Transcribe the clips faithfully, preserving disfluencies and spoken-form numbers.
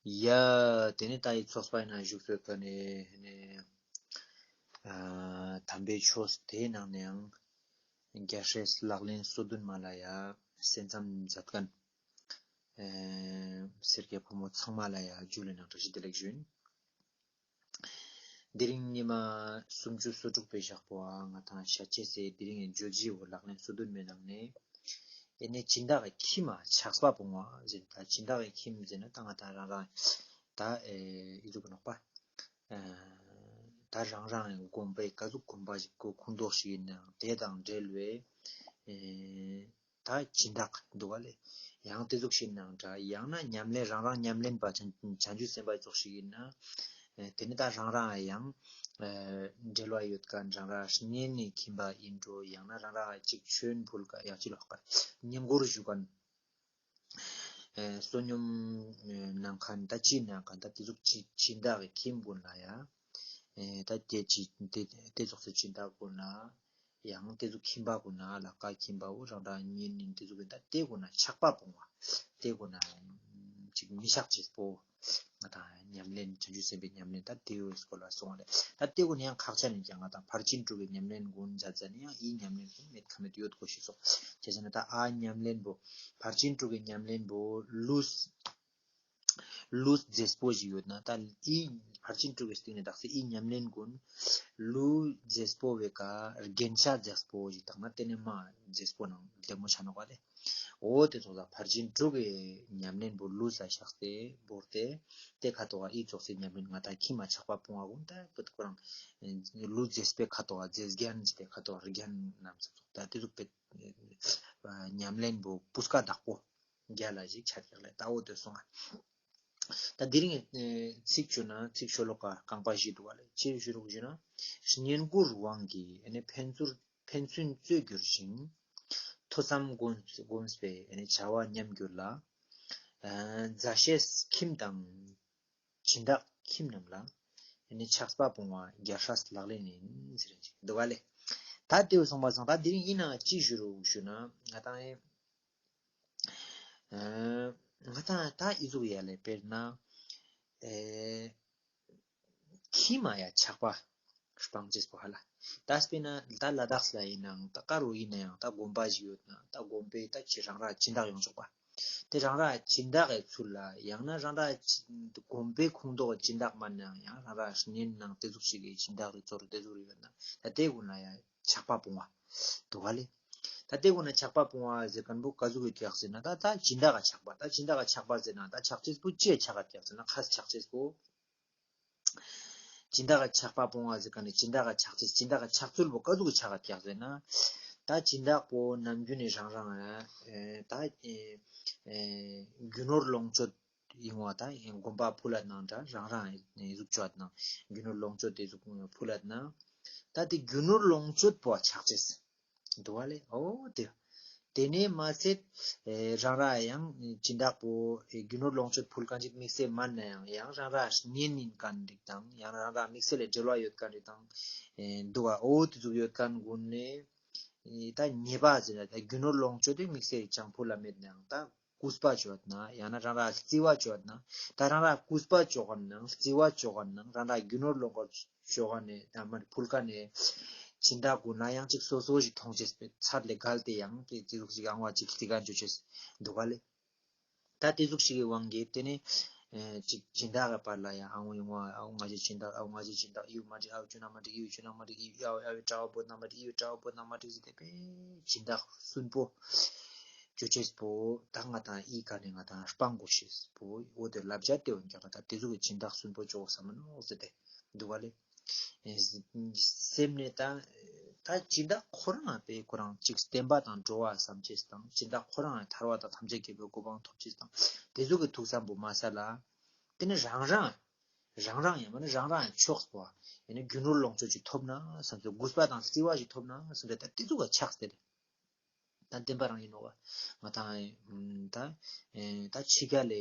ཡ། དེ་ནས་ད་ཡི་ཚོགས་པའི་ནང་བཞུགས་སོད་ཁན་ནི་ཨ་དམ་པའི་ཆོས་དེའི་ནང་ནའང་རྒྱལ་སྲས་ལག་ལེན་སོ་བདུན་མ་ལ་ཡ་གསན་བསམ་མཛད་ཁན་ཨ་སེར་སྐྱ་ཕོ་མོ་ཚང་མ་ལ་ཡ་ཇུ་ལེ་ནང་བཀྲ་ཤིས་བདེ་ལེགས་ཞུ་ཡིན། དེ་རིང་ཉི་མ་སུམ་ཅུ་སོ་དྲུག་པའི་ཞག་པོ་ཨ་ང་དང་ཤ་ཆེ་སེ་དེ་རིང་ངི་བརྗོད་གཞི་བོ་ལག་ལེན་སོ་བདུན་མའི་ནང་ནས་ཨེ་ནས་སྦྱིན་བདག་གི་ཁྱིམ་མ་ཆགས་པ་སྤོང་བ་ཟེར། ད་སྦྱིན་བདག་གི་ཁྱིམ་ཟེར་ན་ད་ང་དང་རང་རང་ད་ཨེ་ཨི་ཟུག་ནོག་པ། ཨ་ད་རང་རང་གི་དགོན་པའི་ཀ་ཟུག་དགོན་པ་ཞིག་གོ་ཁུངས་གཏོགས་ཤིག་ཡིན་ནའང་དེ་དང་འབྲེལ་བའི་ཨེ་ད་སྦྱིན་བདག་འདུག་ག་ལེ། ཡང་དེ་ཟུག་ཤིག་ནང་འདྲ་ཡང་ན་ཉམས་ལེན་རང་རང་ཉམས་ལེན་པ་བྱང་བྱང་ཆུབ་སེམས་དཔའ་ཙོགས་ཤིག་ཡིན་ན་ཨེ་དེ་ནི་ད་རང་རང་ཡང་ཨེ་འབྲེལ་བ་ཡོད་ཁན་རང་རང་གཉེན་ནི་ཁྱིམ་པ་ཡིན་འགྲོ་ཡང་ན་རང་རང་ཅིག་མཆོད་ཡོན་ཕུལ་ཁན་ཡང་ཅི་ལོག་ཁན་བསྙེན་བཀུར་ཞུ་ཁན་ཨེ་བསོད་སྙོམས་ཨེ་གནང་ཁན་ད་ཅི་གནང་ཁན་ད་དེ་ཟུག་སྦྱིན་བདག་གི་ཁྱིམ་གུན་ལ་ཡ་ཨེ་ད་དེ་ཅི་དེ་དེ་ཙོགས་སི་སྦྱིན་བདག་གུན་ལ་ཡང་དེ་ཚོ་ཁྱིམ་པ་གུན་ན་ལ་ཀ་ཁྱིམ་པ་བོ་རང་རང་གཉེན་ཉེ་དེ་ཚོ་གུན་ད་དེ་གུན་ན་ཆགས་པ་སྤོང་བ། དེ་གུན་ན་ཅིག་མི་ཆགས་ཅེས་པོ། ང་དང་ཉམས་ལེན་བྱང་ཆུབ་སེམས་དཔའི་ཉམས་ལེན་ད་དེ་བོའི་སྐོར་ལ་སོང་བ་ལེ། ད་དེ་གུན་ན་ཡང་ཁག་ཆེ་ནི་ཀྱང་ང་དང་ཕར་ཕྱིན་དྲུག་གི་ཉམས་ལེན་གུན་མཛད་ཟ་ནི་ཡང་ཨི་ཉམས་ལེན་གུན་མེད་ཁ་མེད་ཡོད་དགོས་ཤེས་སོགས་བྱས་ཟ་ན་ད་ཨ་ཉམས་ལེན་པོ་ཕར་ཕྱིན་དྲུག་གི་ཉམས་ལེན་པོ་ལུས། ལུས་མཛེས་པོ་ཞིག་ཡོད་ན་ད་ཨི་ཕར་ཕྱིན་དྲུག་གི་སྟེང་ནས་དག་ས་ཨི་ཉམས་ལེན་གུན་ལུས་མཛེས་པོ་བའི་ཀ་རྒྱན་ཆ་མཛེས་པོ་ཞིག་བཏགས་ན་དེ་ནས་མ་མཛེས་པོ་ནང་ལྡེ་མོ་ཆ་ནོག་ག་ལེ། འོ་དེ་ཙོགས་ལ་ཕར་ཕྱིན་དྲུག་གི་ཉམས་ལེན་པོ་ལུས་ལ་བཞག་སྟེ་བོར་ཏེ་དེ་ཁ་ཐོག་ག་ཨི་ཙོགས་སི་ཉམས་ལེན་ང་དང་ཁྱིམ་མ་ཆགས་པ་སྤོང་བ་གུན་ད་བུད་ཁོ་རང་ལུས་མཛེས་པའི་ཁ་ཐོག་ག་མཛེས་རྒྱན་ཞིག་དེ་ཁ་ཐོག་ག་རྒྱན་རྣམས་ཙོགས་ད་དེ་ཟུག་པའི་ཉམས་ལེན་པོ་སྤུས་ཀ་དག་པོ། རྒྱ་ལ་ཞིག་ཆ་རྒྱག་ལེ་ད་འོ་དེ་སོང་ང་། ད་དེ་རིང་ཚིག་བཅུ་ན་ཚིག་ཤོ་ལོ་ཀ་རྐང་པ་བཞི་འདུག་ག་ལེ། ཅི་ཞུ་རུག་ཞུ་ན། བསྙེན་བཀུར་དབང་གིས་ཨེ་ནི་ཕན་ཚུན་ཕན་ཚུན་རྩོད་འགྱུར་ཞིང་། ཐོས་བསམ་སྒོམ་སྒོམ་པའི་ཨེ་ནི་བྱ་བ་ཉམས་འགྱུར་ལ། ཨ་མཛའ་བཤེས་ཁྱིམ་དང་། སྦྱིན་བདག་ཁྱིམ་རྣམས་ལ། ཨེ་ནི་ཆགས་པ་སྤོང་བ་རྒྱལ་སྲས་ལག་ལེན་ཡིན་ཟེར་ཞིག་འདུག་ག་ལེ། ད་དེ་བོ་སོང་པ་སང་ད་དེ་རིང་ཡིན་ནའང་ཅི་ཞུ་རུག་ཞུ་ན་ང་དང་ཨེ། ཨ་ང་དང་ད་ཨི་ཟུག་ཡ་ལེ་དཔེར་ན་ཨེ་ཁྱིམ་མ་ཡ་ཆགས་པ་སྤང་ཅེས་པོ་ཧ་ལ། ད་དཔེར་ན་ད་ལ་དྭགས་ལ་ཡིན་ནའང་ད་ག་རུ་ཡིན་ནའང་ད་དགོན་པ་ཞིག་ཡོད་ན་ད་དགོན་པའི་ད་ཅི་རང་ར་སྦྱིན་བདག་ཡོང་ཆོག་པ། དེ་རང་ར་སྦྱིན་བདག་གི་ཚུལ་ལ་ཡང་ན་རང་ར་དགོན་པའི་ཁོངས་གཏོགས་སྦྱིན་བདག་མན་ནའང་ཡང་རང་ར་གཉེན་ནང་དེ་ཟུག་ཞིག་གི་སྦྱིན་བདག་རེ་ཚོ་རུ་དེ་ཟུག་རུ་ཡོད་ན་ད་དེ་གུན་ལ་ཡ་ཆགས་པ་སྤོང་བ་འདུག་ག་ལེ། ད་དེ་གུན་ན་ཆགས་པ་སྤོང་བ་ཟེར་ཁན་པོ་ག་ཟུག་གི་ཀྱག་ཟེར་ན་ད་ད་སྦྱིན་བདག་ག་ཆགས་པ་ད་སྦྱིན་བདག་ག་ཆགས་པ་ཟེར་ན་ད་ཆགས་ཅེས་པོ་ཅི་ཡ་ཆགས་ག་ཀྱག་ཟེར་ན་ཁ་ཆགས་ཅེས་པོ། སྦྱིན་བདག་ག་ཆགས་པ་སྤོང་བ་ཟེར་ཁན་ནི་སྦྱིན་བདག་ག་ཆགས་ཅེས་སྦྱིན་བདག་ག་ཆགས་ཚུལ་པོ་ག་ཟུག་གི་ཆགས་ག་ཀྱག་ཟེར་ན། ད་སྦྱིན་བདག་པོ་ནམ་རྒྱུན་ནི་རང་རང་ཨེ་ད་ཨེ་ཨེ་རྒྱུ་ནོར་ལོངས་སྤྱོད་ཡིན་བ་ད་ཡིན་དགོན་པ་ཕུལ་ལད་ནང་འདྲ་རང་རང་ཨེ་ཟུག་ཅོ་ལད་ནང་རྒྱུ་ནོར་ལོངས་སྤྱོད་དེ་ཟུག་ཕུལ་ལད་ནང་ད་དེ་རྒྱུ་ནོར་ལོངས་སྤྱོད་པོ་ཆགས་ཅེས་འདུག་ག་ལེ། འོ་དེ་དེ་ནས་མ་ཚད་ཨེ་རང་ར་ཡང་སྦྱིན་བདག་པོ་ཨེ་རྒྱུ་ནོར་ལོངས་སྤྱོད་ཕུལ་ཁན་ཅིག་དམིགས་བསལ་མན་ན་ཡང་ཡང་རང་ར་གཉེན་ཡིན་ཁན་རིགས་དང་ཡང་རང་ར་དམིགས་བསལ་ལ་འབྲེལ་བ་ཡོད་ཁན་རིགས་དང་ཨེ་འདུག་ག་འོ་དེ་ཟུག་ཡོད་ཁན་གུན་ནས་ཨེ་ད་ཉེས་པ་ཟེར་ན་ད་རྒྱུ་ནོར་ལོངས་སྤྱོད་དེ་དམིགས་བསལ་ཅང་ཕུལ་ལ་མེད་ནའང་ད་གུས་པ་ཅོ་ན་ཡང་ན་རང་ར་བརྩི་བ་ཅོ་ན་ད་རང་ར་གུས་པ་ཅོ་ཁན་ནང་བརྩི་བ་ཅོ་ཁན་ནང་རང་ར་རྒྱུ་ནོར་ལོངས་སྤྱོད་ཅོ་ཁན་ནས་ད་མར་ཕུལ་ཁན་ནས་སྦྱིན་བདག་གུན་ན་ཡང་ཅིག་སོ་སོ་ཞིག་མཐོང་ཅེས་པའི་ཚད་ལས་བརྒལ་ཏེ་ཡང་དེ་དེ་ཟུག་ཅིག་ཨང་བ་ཅིག་དེ་ག་ཅོ་ཅེས་འདུག་ག་ལེ། ད་དེ་ཟུག་ཞིག་གི་དབང་གིས་དེ་ནས་ཨེ་ཅིག་སྦྱིན་བདག་གི་བར་ལ་ཡང་ཨ་འོ་ཡིན་བ་ཨ་འོ་ང་ཅི་སྦྱིན་བདག་ཨ་འོ་ང་ཅི་སྦྱིན་བདག་ཨི་བོ་མ་འགྲིག་ཨ་འོ་ཅུ་ན་མ་འགྲིག་ཨི་བོ་ཅུ་ན་མ་འགྲིག་ཨི་བོ་ཨ་འོ་ཨ་བོ་དྲ་བ་བོ་ན་མ་འགྲིག་ཨི་བོ་དྲ་བ་བོ་ན་མ་འགྲིག་ཟེར་ཏེ་དཔེ་སྦྱིན་བདག་སུན་པོ་ཅོ་ཅེས་པོ་ད་ང་དང་ཨི་ཀ་ནས་ང་དང་སྤང་དགོས་ཤེས་པོ་འོ་དེ་ལབ་བྱ་དེ་འོ་ཀྱག་ད་དེ་ཟུག་གི་སྦྱིན་བདག་སུན་པོ་ཅོ་ས་མ་ནོག་ཟེར་ཏེ་འདུག་ག་ལེ། ཨེ་སེམས་ནས་ད་ད་སྦྱིན་བདག་ཁོ་རང་ཨ་པེ་ཁོ་རང་ཅིག་བསྟན་པ་དང་འགྲོ་བ་བསམ་ཅེས་དང་སྦྱིན་བདག་ཁོ་རང་ཨ་ཐར་བ་དང་ཐམས་ཅད་མཁྱེན་པའི་གོ་འཕང་ཐོབ་ཅེས་དང་དེ་ཟུག་གི་ཐུགས་བསམ་པོ་མ་ས་ལ། དེ་ནི་རང་རང་རང་རང་ཡང་མ་ནི་རང་རང་ཡང་ཆོག་པོ་ཡང་ན་རྒྱུ་ནོར་ལོངས་སྤྱོད་ཅིག་ཐོབ་ན་བསམ་ཚུལ་གུས་པ་དང་བརྩི་བ་ཞིག་ཐོབ་ན་བསམ་ཚུལ་ད་དེ་ཟུག་ག་ཆགས་ཏེ། ད་བདེན་པ་རང་ཡིན་ནོག་པ། ང་དང་ད་ད་ཕྱི་རྒྱལ་ལ་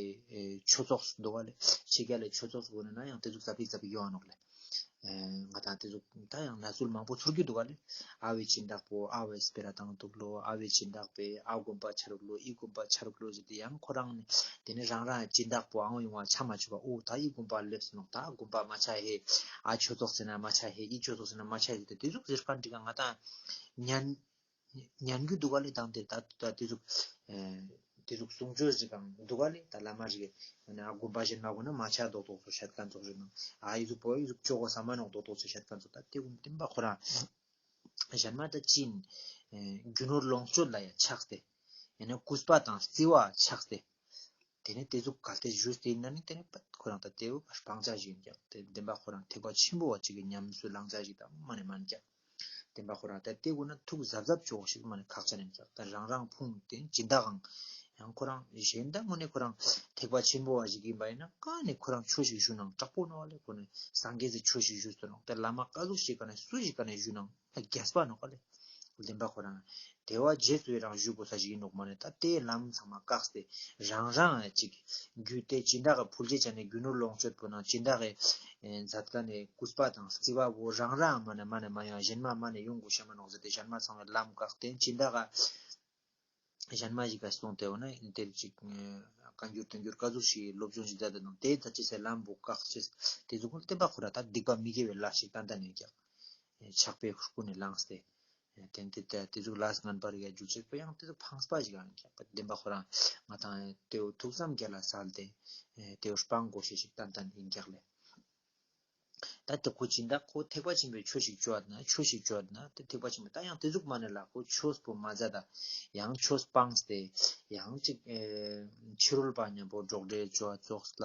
ཆོས་ཚོགས་འདུག་པ་ལེ། ཕྱི་རྒྱལ་ལ་ཆོས་ཚོགས་འོ་ན་ཡང་དེ་ཟུག་ཙ་པིག་ཙ་པིག་ཡོང་ང་ནོག་ལེ། ཨེ་ང་དང་དེ་ཟུག་ད་ཡང་གནས་ཚུལ་མང་པོ་ཚོར་རྒྱུ་འདུག་ག་ལེ། ཨ་བའི་སྦྱིན་བདག་པོ་ཨ་བའི་སྤེ་ར་བཏང་འདུག་ལོ། ཨ་བའི་སྦྱིན་བདག་པས་ཨ་དགོན་པ་ཆ་རུག་ལོ། ཨི་དགོན་པ་ཆ་རུག་ལོ་ཟེར་ཏེ་ཡང་ཁོ་རང་ནི་དེ་ནི་རང་རང་སྦྱིན་བདག་པོ་ཨང་ཡོང་བ་ཆ་མ་བཅུག་པ། འོ་ད་ཨི་དགོན་པ་སླེབས་སོང་ད་དགོན་པ་མ་ཆ་ཧེ། ཨ་ཆོས་ཚོགས་ཟེར་ན་མ་ཆ་ཧེ། ཨི་ཆོས་ཚོགས་ཟེར་ན་མ་ཆ་ཧེ་ཟེར་ཏེ་དེ་ཟུག་ཟེར་མཁན་འདི་ག་ང་དང་ཉན་ཉན་རྒྱུ་འདུག་ག་ལེ། དང་དེ་ད་ད་དེ་ཟུག་ཨེ་དེ་ཟུག་གསུང་ཆོས་ཟེར་གང་འདུག་ག་ལེ། ད་བླ་མ་ཞིག་ཨ་དགོན་པ་གཞན་མ་གོ་ན་མ་ཆ་རྡོག་རྡོག་ཚོ་བཤད་མཁན་ཚོགས་ཞིག་ནང་ཨ་ཨི་ཟུག་པོ་ཨི་ཟུག་ཆོག་གོ་ས་མ་ནོག་རྡོག་རྡོག་ཚོ་བཤད་མཁན་ཚོགས། ད་དེ་ཀུན་བསྟན་པ་ཁོ་རང་གཞན་མ་ད་ཅི་ཨིན། ཨེ་རྒྱུ་ནོར་ལོངས་སྤྱོད་ལ་ཡང་ཆགས་ཏེ། ཡང་ན་གུས་པ་དང་བརྩི་བ་ཆགས་ཏེ། དེ་ནས་དེ་ཟུག་གལ་ཏེ་ཞུས་ཏེ་ཡིན་ན་ནི་དེ་ནས་ཁོ་རང་ད་དེ་བོ་སྤང་བྱ་ཞིག་ཡིན་ཀྱང་དེ་བདེན་པ་ཁོ་རང་ཐེག་པ་ཆེན་པོ་བ་ཅིག་གི་ཉམས་སུ་བླང་བྱ་ཞིག་དང་མ་ནས་མན་ཀྱང་། བདེན་པ་ཁོ་རང་ད་དེ་གུན་ན་ཐུགས་གཟབ་གཟབ་ཆོག་ཞིག་མ་ནས་ཁག་ཅན་ཡིན་ཀྱང་ད་རང་རང་ཕུང་དེ་སྦྱིན་བདག་གང་ཡང་ཁོ་རང་གཞན་དག་དངོས་གནས་ཁོ་རང་ཐེག་པ་ཆེན་པོ་བ་ཞིག་ཡིན་པ་ཡིན་ན་ག་ནས་ཁོ་རང་ཆོས་ཞིག་ཞུ་ནང་དྲག་པོ་ནོག་ལེ། ཁོ་ནས་སངས་རྒྱས་སི་ཆོས་ཞིག་ཞུས་ཏེ་ནོག་ད་བླ་མ་ཀ་ཟུག་ཞིག་ག་ནས་སུ་ཞིག་ག་ནས་ཞུ་ནང་རྒྱས་པ་ནོག་ལེ། བདེན་པ་ཁོ་རང་དེ་བ་རྗེས་སུ་ཡི་རང་ཞུ་དགོས་ས་ཞིག་ཡིན་ནོག་མ་ནས་ད་དེའི་ལམ་ཚང་མ་བཀག་སྟེ་རང་རང་ཨ་ཅིག་རྒྱུ་དེ་སྦྱིན་བདག་གི་ཕུལ་ཆེ་ཆ་ནས་རྒྱུ་ནོར་ལོངས་སྤྱོད་པོ་ནང་སྦྱིན་བདག་གི་ཨེ་མཛད་མཁན་ནི་གུས་པ་དང་བརྩི་བ་བོ་རང་རང་མ་ནས་མ་ནས་མ་ཡོང་གཞན་མ་མ་ནས་ཡོང་དགོས་ཤ་མ་ནོག་ཟེར་ཏེ་གཞན་མ་ཚང་མའི་ལམ་བཀག་སྟེ་སྦྱིན་བདག་ག་གཞན་མ་ཞིག་ག་སོང་སྟེ་འོ་ན་དེར་ཅིག་བཀའ་འགྱུར་དོན་འགྱུར་ཀ་ཟུག་ཞིག་སློབ་སྦྱོང་ཞིག་མཛད་དེ་ནང་དེ་ད་ཅི་སེ་ལམ་བོ་བཀག་ཅེས་དེ་ཟུག་གུན་བསྟན་པ་ཁོ་ར་ད་སྡིག་པ་མི་དགེ་བའི་ལས་ཞིག་ཏན་ཏན་ཡོད་ཀྱང་ཆགས་པའི་ཀུན་ནས་བླངས་ཏེ། དེ་འདི་ལྟར་དེ་ཟུག་ལས་ངན་པ་རིགས་ཡ་འཇུག་ཅེས་པོ་ཡང་དེ་ཟུག་ཕངས་པ་ཞིག་ཡང་ཀྱང་བདེན་པ་ཁོ་རང་ང་དང་དེའུ་ཐུགས་བསམ་རྒྱ་ལ་སལ་ཏེ་དེའུ་སྤང་དགོས་ཤེས་ཞིག་ཏན་ཏན་ཡིན་ཀྱག་ལེ། ད་དེ་ཁོ་སྦྱིན་བདག་ཁོ་ཐེག་པ་ཆེན་པོའི་ཆོས་ཤིག་བཅོ་ཡ་ན་ཆོས་ཤིག་བཅོ་ཡ་ན་དེ་ཐེག་པ་ཆེན་པོ་ད་ཡང་དེ་ཟུག་མ་ནེ་ལ་ཁོ་ཆོས་པོ་མ་མཛད་ད་ཡང་ཆོས་སྤངས་ཏེ་ཡང་ཅིག་ཕྱི་རོལ་པ་མཉམ་པོ་འགྲོགས་འདྲེས་བཅོ་ཡ་ཙོགས་ལ་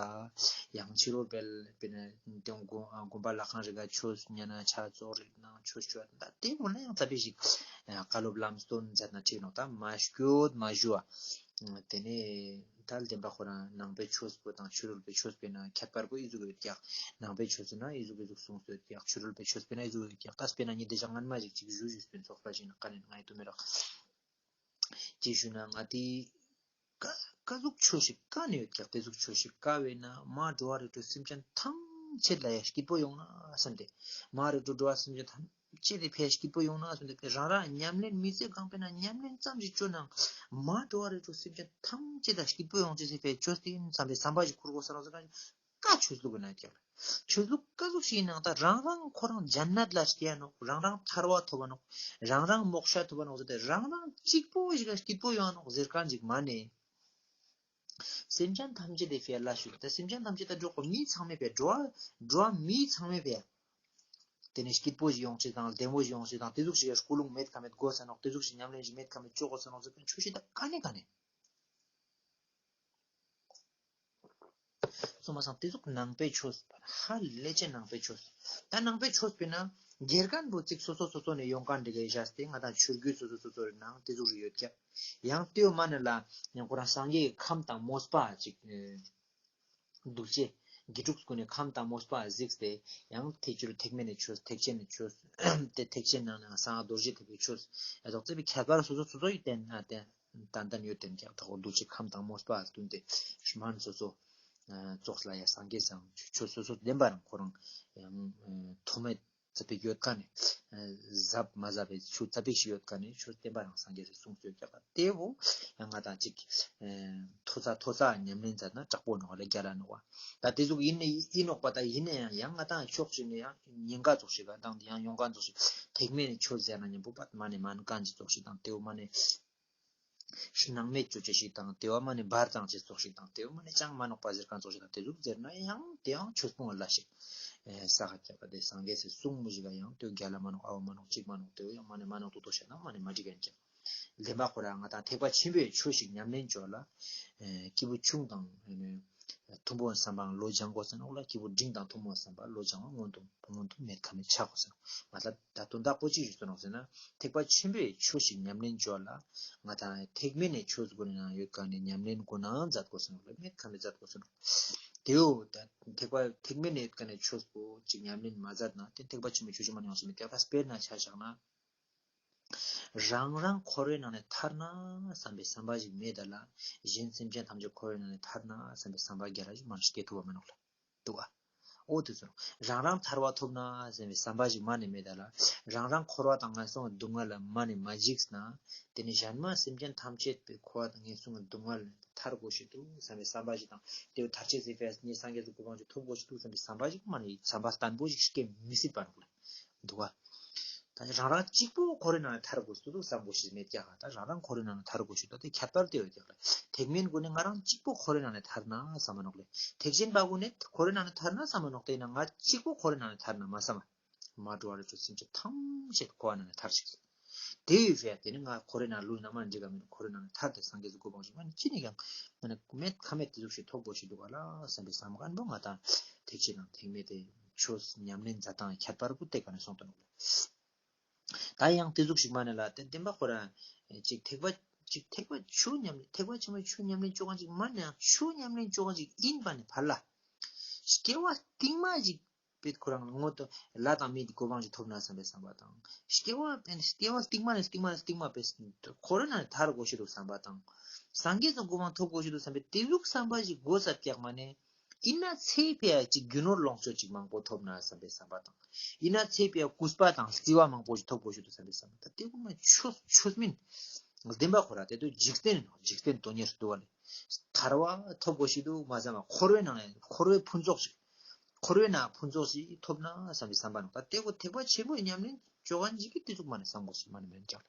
ཡང་ཕྱི་རོལ་པའི་དཔེར་ན་དེ་དགོན་པ་ལྷ་ཁང་རེ་ག་ཆོས་ཉན་ན་ཆ་ཙོགས་རེ་ནང་ཆོས་བཅོ་ཡ་ད་དེ་མོ་ན་ཡང་ཙ་པིག་ཞིག་བཀའ་སློབ་ལམ་སྟོན་མཛད་ན་ཁྲིག་ནོག་ད་མ་སྐྱོད་མ་ཞུ་བ། དེ་ནས་ད་བདེན་པ་ཁོ་རང་ནང་པའི་ཆོས་པོ་དང་ཕྱི་རོལ་པའི་ཆོས་པོའི་ནང་ཁྱད་པར་པོ་ཨི་ཟུག་ཡོད་ཀྱག། ནང་པའི་ཆོས་ཟེར་ན་ཨི་ཟུག་ཨི་ཟུག་གསུངས་ཡོད་ཀྱག། ཕྱི་རོལ་པའི་ཆོས་པོའི་ནང་ཨི་ཟུག་ཡོད་ཀྱག། ད་དཔེར་ན་ཉིན་དེ་ཞག་སྔན་མ་ཞིག་ཅིག་ཞུ་ཞུས་པིན་ཚོགས་པ་ཞིག་ན་ཀ་ནས་ང་ཡི་དུ་མི་རག་ཅི་ཞུ་ན་ང་དེ་ཀ་ཀ་ཟུག་ཆོས་ཤིག་ཀ་ནས་ཡོད་ཀྱག། དེ་ཟུག་ཆོས་ཤིག་ཀ་བས་ན་མ་འགྲོ་བ་རིགས་དྲུག་སེམས་ཅན་ཐམས་ཅད་ལ་ཡ་སྐྱིད་པོ་ཡོང་ན་བསམ་སྟེ་མ་རིགས་དྲུག་འགྲོ་བ་སེམས་ཅན་ཐམས་ཅད་དེ་ཕའི་སྐྱིད་པོ་ཡོང་ན་གསུངས་ཏེ་རང་རང་ཉམས་ལེན་མི་ཚེ་གང་པོའི་ནང་ཉམས་ལེན་ཙམ་ཞིག་བཅོ་ནང་མ་འགྲོ་བ་རིགས་དྲུག་སེམས་ཅན་ཐམས་ཅད་ལ་སྐྱིད་པོ་ཡོང་ཅེས་སི་ཕའི་བཅོས་ཏེ་ཡིན་བསམ་པའི་བསམ་པ་ཞིག་ཁུར་དགོས་ས་རང་ཟེར་ག་ཀ་ཆོས་ལུགས་ཀྱི་ནང་ཀྱང་ཆོས་ལུགས་ཀ་ཟུག་ཞིག་ནང་ད་རང་རང་ཁོ་རང་ཇན་ནད་ལ་སྐྱེ་ཡ་ནོག། རང་རང་ཐར་བ་ཐོབ་བ་ནོག། རང་རང་མོག་ཤ་ཐོབ་བ་ནོག་ཟེར་ཏེ་རང་རང་གཅིག་པོ་ཞིག་ལ་སྐྱིད་པོ་ཡོང་ནོག་ཟེར་མཁན་ཅིག་མ་ནེ། སེམས་ཅན་ཐམས་ཅད་དེ་ཕིའ་ལ་ཞུགས་ཏེ་སེམས་ཅན་ཐམས་ཅད་ད་འགྲོ་ཁོ་མི་ཚང་མའི་ཕིའ་འགྲོ་བ་འགྲོ་བ་མི་ཚང་མའི་ཕིའ་དེ་ནས་སྐྱིད་པོ་ཞིག་ཡོང་ཅེས་དང་བདེ་མོ་ཞིག་ཡོང་ཅེས་དང་དེ་ཟུག་ཞིག་ཀུན་སློང་མེད་ཁ་མེད་དགོས་ས་ནོག། དེ་ཟུག་ཞིག་ཉམས་ལེན་ཞིག་མེད་ཁ་མེད་བཅོ་དགོས་ས་ནོག་ཟེར་མཁན་ཆོས་ཤིག་ད་ག་ནས་ག་ནས། སོང་མ་སང་དེ་ཟུག་ནང་པའི་ཆོས་ཧ་ལས་ཅན་ནང་པའི་ཆོས། ད་ནང་པའི་ཆོས་པོའི་ནང་དགེ་རྒན་པོ་ཅིག་སོ་སོ་སོ་སོ་ནས་ཡོང་མཁན་འདི་གའི་བཞག་སྟེ་ང་དང་ཆོས་བརྒྱུད་སོ་སོ་སོ་སོ་རེ་ནང་དེ་ཟུག་རེ་ཡོད་ཀྱག། ཡང་དེའུ་མ་ནེ་ལ་ཡང་ཁོ་རང་སངས་རྒྱས་ཀྱི་ཁམས་དང་མོས་པ་ཅིག་གདུལ་བྱའི་དགེ་ཕྲུག་ཀུན་ནས་ཁམས་དང་མོས་པ་གཟིགས་ཏེ་ཡང་ཐེག་ཆེན་ཐེག་དམན་ནས་ཆོས་ཐེག་ཆེན་ནས་ཆོས་དེ་ཐེག་ཆེན་ནང་ནས་གསང་སྔགས་རྡོ་རྗེ་ཐེག་པའི་ཆོས་ཡ་ཐོག་ཙེ་བའི་ཁྱད་པར་སོ་སོ་སོ་སོ་ཡི་བསྟན་ན་བསྟན། ཏན་ཏན་ཡོད་དེ་ཀྱང་ཐོག་གདུལ་བྱའི་ཁམས་དང་མོས་པ་བསྟུན་ཏེ་སྨན་སོ་སོ་ཙོགས་ལ་ཡ་སངས་རྒྱས་སང་ཆོས་སོ་སོ་བདེན་པ་རང་ཁོ་རང་ཡང་ཐོག་མེད་ཙ་པིག་ཡོད་ཀ་ནས་ཟབ་མ་ཟབ་པའི་ཆོས་ཙ་པིག་ཞིག་ཡོད་ཀ་ནས་ཆོས་བདེན་པ་རང་སངས་རྒྱས་སི་གསུངས་ཡོད་ཀྱང་དེ་བོ་ཡང་ང་དང་ཅིག་ཐོ་ཚ་ཐོ་ཚ་ཉམས་ལེན་མཛད་ན་དྲག་པོ་ནོག་ལ་རྒྱལ་ལ་ནོག་བ། ད་དེ་ཟུག་ཡིན་ནས་ཡིན་ནོག་པ། ད་ཡིན་ན་ཡང་ཡང་ང་དང་ཕྱོགས་ཤིག་ནས་ཡང་ཉེན་ཁ་ཙོགས་ཤིག་ག་དང་ཡང་ཡོང་མཁན་ཙོགས་ཤིག་ཐེག་དམན་ནས་ཆོས་ཟེར་ན་མཉམ་པོ་པ་མ་ནེ་མན་མཁན་ཅིག་ཙོགས་ཤིག་དང་དེ་བོ་མ་ནེ་སྣང་མེད་བཅོ་ཅེས་ཤིག་དང་དེ་བ་མ་ནེ་འབར་བཏང་ཅེས་ཙོགས་ཤིག་དང་དེ་བ་མ་ནེ་ཅང་མ་ནོག་པ་ཟེར་མཁན་ཙོགས་ཤིག་དང་དེ་ཟུག་ཟེར་ན་ཡང་དེ་ཡང་ཆོས་སྤོང་བ་ལ་ཞིག་ས་ཁ་རྒྱབ་པ་དེ་སངས་རྒྱས་སི་གསུང་མོ་ཞིག་ག་ཡང་དེ་རྒྱལ་ལ་མ་ནོག་ཨ་བ་མ་ནོག་གཅིག་མ་ནོག་དེ་བ་ཡང་མ་ནེ་མ་ནོག་ཏོག་ཏོ་བཤད་ན་མ་ནེ་མ་འགྲིག་གན་ཀྱང་བདེན་པ་ཁོ་ར་ང་དང་ཐེག་པ་ཆེན་པོའི་ཆོས་ཤིག་ཉམས་ལེན་བཅོ་ལ་སྐྱེས་བུ་ཆུང་དང་ཐུན་མོང་བསམ་པའང་བློ་སྦྱང་དགོས་ས་ནོག་ལ་སྐྱེས་བུ་འབྲིང་དང་ཐུན་མོང་བསམ་པ་བློ་སྦྱང་བ་སྔོན་དུ་སྔོན་དུ་མེད་ཁ་མེད་ཆ་དགོས་ས་ནོག། མ་ལབ་ད་དོན་དག་པོ་ཅི་ཞིག་སོང་ནོག་ཟེར་ན་ཐེག་པ་ཆེན་པོའི་ཆོས་ཤིག་ཉམས་ལེན་བཅོ་ལ་ང་དང་ཐེག་དམན་ནས་ཆོས་སྒོ་ནས་ཡང་ཡོད་ཀ་ནས་ཉམས་ལེན་སྒོ་ནའང་མཛད་དགོས་ས་ནོག་ལ་མེད་ཁ་མེད་མཛད་དགོས་ས་ནོག། དེའོ་ད་ཐེག་པ་ཐེག་དམན་ནས་ཡོད་ཀ་ནས་ཆོས་སྒོ་ཅིག་ཉམས་ལེན་མ་མཛད་ན་དེ་ཐེག་པ་ཆེན་པོའི་ཆོས་ཅིག་མ་ཡོང་ས་མེད། དེ་ལ་དཔེར་ན་ཆ་བཞག་ན། རང་རང་འཁོར་བའི་ནང་ནས་ཐར་ན་བསམ་པའི་བསམ་པ་ཞིག་མེད་ད་ལ། གཞན་སེམས་ཅན་ཐམས་ཅད་འཁོར་བའི་ནང་ནས་ཐར་ན་བསམ་པའི་བསམ་པ་རྒྱ་ར་ཞིག་མ་སྐྱེ་ཐུབ་པ་མེད་ནོག་ལ། འདུག་ག། འོ་དེ་ཚོ་རང་རང་ཐར་པ་ཐོབ་ན་བསམ་པའི་བསམ་པ་ཞིག་མ་ནེ་མེད་ད་ལ། རང་རང་འཁོར་བ་དང་ངན་སོང་གི་སྡུག་བསྔལ་ལ་མ་ནེ་མ་འཇིགས་ན། དེ་ནི་གཞན་མ་སེམས་ཅན་ཐམས་ཅད་པའི་འཁོར་བ་དང་ངན་སོང་གི་སྡུག་བསྔལ་ལ་ཐར་དགོས་ཤེས་འདུག་བསམ་པའི་བསམ་པ་ཞིག་དང་། དེ་བོ་ཐར་ཅེས་སི་ཕིའ་ངས་སངས་རྒྱས་སི་གོ་འཕང་ཅིག་ཐོབ་དགོས་ཤེས་འདུག་བསམ་པའི་བསམ་པ་ཞིག་མ་ནེ་བསམ་པ་བརྟན་པོ་ཞིག་སྐྱེ་མི་སྲིད་པ་ནོག་ལེ། འདུག་ག་ད་རང་རང་གཅིག་པོ་འཁོར་བའི་ནང་ནེ་ཐར་དགོས་སུ་འདུག་བསམ་དགོས་ཤེས་མེད་ཀྱག་ད་རང་རང་འཁོར་བའི་ནང་ནེ་ཐར་དགོས་ཤེས་འདུག་དེ་ཁྱད་པར་དེ་ཡོད་ཀྱག་ལེ། ཐེག་དམན་གུན་ནི་ང་རང་གཅིག་པོ་འཁོར་བའི་ནང་ནེ་ཐར་ན་བསམ་མ་ནོག་ལེ། ཐེག་ཆེན་པ་གུན་ནི་འཁོར་བའི་ནང་ནེ་ཐར་ན་བསམ་མ་ནོག་དེ་ན་ང་གཅིག་པོ་འཁོར་བའི་ནང་ནེ་ཐར་ན་མ་བསམ། མ་འགྲོ་བ་རིགས་དྲུག་སེམས་ཅན་ཐམས་ཅད་འཁོར་བའི་ནང་ནེ་ཐར་ཅིག་དེ་ཡོད་ཕིའ་དེ་ནི་ང་འཁོར་བའི་ནང་ལུས་ན་མ་འགྲིག་ག་མིན་འཁོར་བའི་ནང་ནེ་ཐར་ཏེ་སངས་རྒྱས་སི་གོ་འཕང་ཞིག་མ་ནེ་ཅི་ནེ་ཀྱང་མ་ནེ་མེད་ཁ་མེད་དེ་ཟུག་ཞིག་ཐོབ་དགོས་ཤེས་འདུག་ག་ལ་བསམ་པའི་བསམ་ཁན་པོ་ང་དང་ཐེག་ཆེན་དང་ཐེག་དམན་དེ་ཆོས་ཉམས་ལེན་མཛད་སྟངས་ཁྱད་པར་པོ་དེ་ཀ་ནེ་སོང་དོན་ནོག་ལེ། ད་ཡང་དེ་ཟུག་ཞིག་མ་ནེ་ལ་དེ་བདེན་པ་ཁོ་རང་ཅིག་ཐེག་པ་ཅིག་ཐེག་པ་ཆོས་ཉམས་ལེན་ཐེག་པ་ཆེན་པོའི་ཆོས་ཉམས་ལེན་བཅོ་ཁན་ཅིག་མ་ནེ་ཡང་ཆོས་ཉམས་ལེན་བཅོ་ཁན་ཅིག་ཡིན་པ་ནེ་ཕར་ལ། སྐྱེ་བ་སྟིང་མ་ཅིག་པེད་ཁོ་རང་ངོ་ཏོ་ལྷ་དང་མིའི་གོ་འཕང་ཅིག་ཐོབ་ན་བསམ་པའི་བསམ་པ་དང་། སྐྱེ་བ་པེད་སྐྱེ་བ་སྟིང་མ་ནེ་སྟིང་མ་ནེ་སྟིང་མ་པེད་འཁོར་བའི་ནང་ནེ་ཐར་དགོས་ཤེས་འདུག་བསམ་པ་དང་། སངས་རྒྱས་སི་གོ་འཕང་ཐོབ་དགོས་ཤེས་འདུག་བསམ་པའི་དེ་ཟུག་བསམ་པ་ཞིག་དགོས་ས་ཀྱག་མ་ནེ། ཡིན་ན་ཚེ་ཕིའ་ཅིག་རྒྱུ་ནོར་ལོངས་སྤྱོད་ཅིག་མང་པོ་ཐོབ་ན་བསམ་པའི་བསམ་པ་དང་། ཡིན་ན་ཚེ་ཕིའ་གུས་པ་དང་བརྩི་བ་མང་པོ་ཞིག་ཐོབ་དགོས་ཤེས་འདུག་བསམ་པའི་བསམ་པ་དང་། དེ་ཀུན་མ་ཆོས་ཆོས་མིན། བདེན་པ་ཁོ་རང་དེ་དུས་འཇིག་རྟེན་ནོག་འཇིག་རྟེན་དོན་གཉེར་འདུག་བ་ལེ། ཐར་པ་ཐོབ་དགོས་ཤེས་འདུག་མ་བསམ་པ་འཁོར་བའི་ནང་ནེ་འཁོར་བའི་ཕུན་ཚོགས་ཤིག་འཁོར་བའི་ནང་ཕུན་ཚོགས་ཤིག་ཐོབ་ན་བསམ་པའི་བསམ་པ་ནོག་ད་དེ་ཀོ་ཐེག་པ་ཆེན་པོའི་ཉམས་ལེན་བཅོ་ཁན་ཅིག་གི་དེ་ཟུག་མ་ནེ་བསམ་དགོས་ཤེས་མ་ནེ་མེད་ཀྱག་ལེ།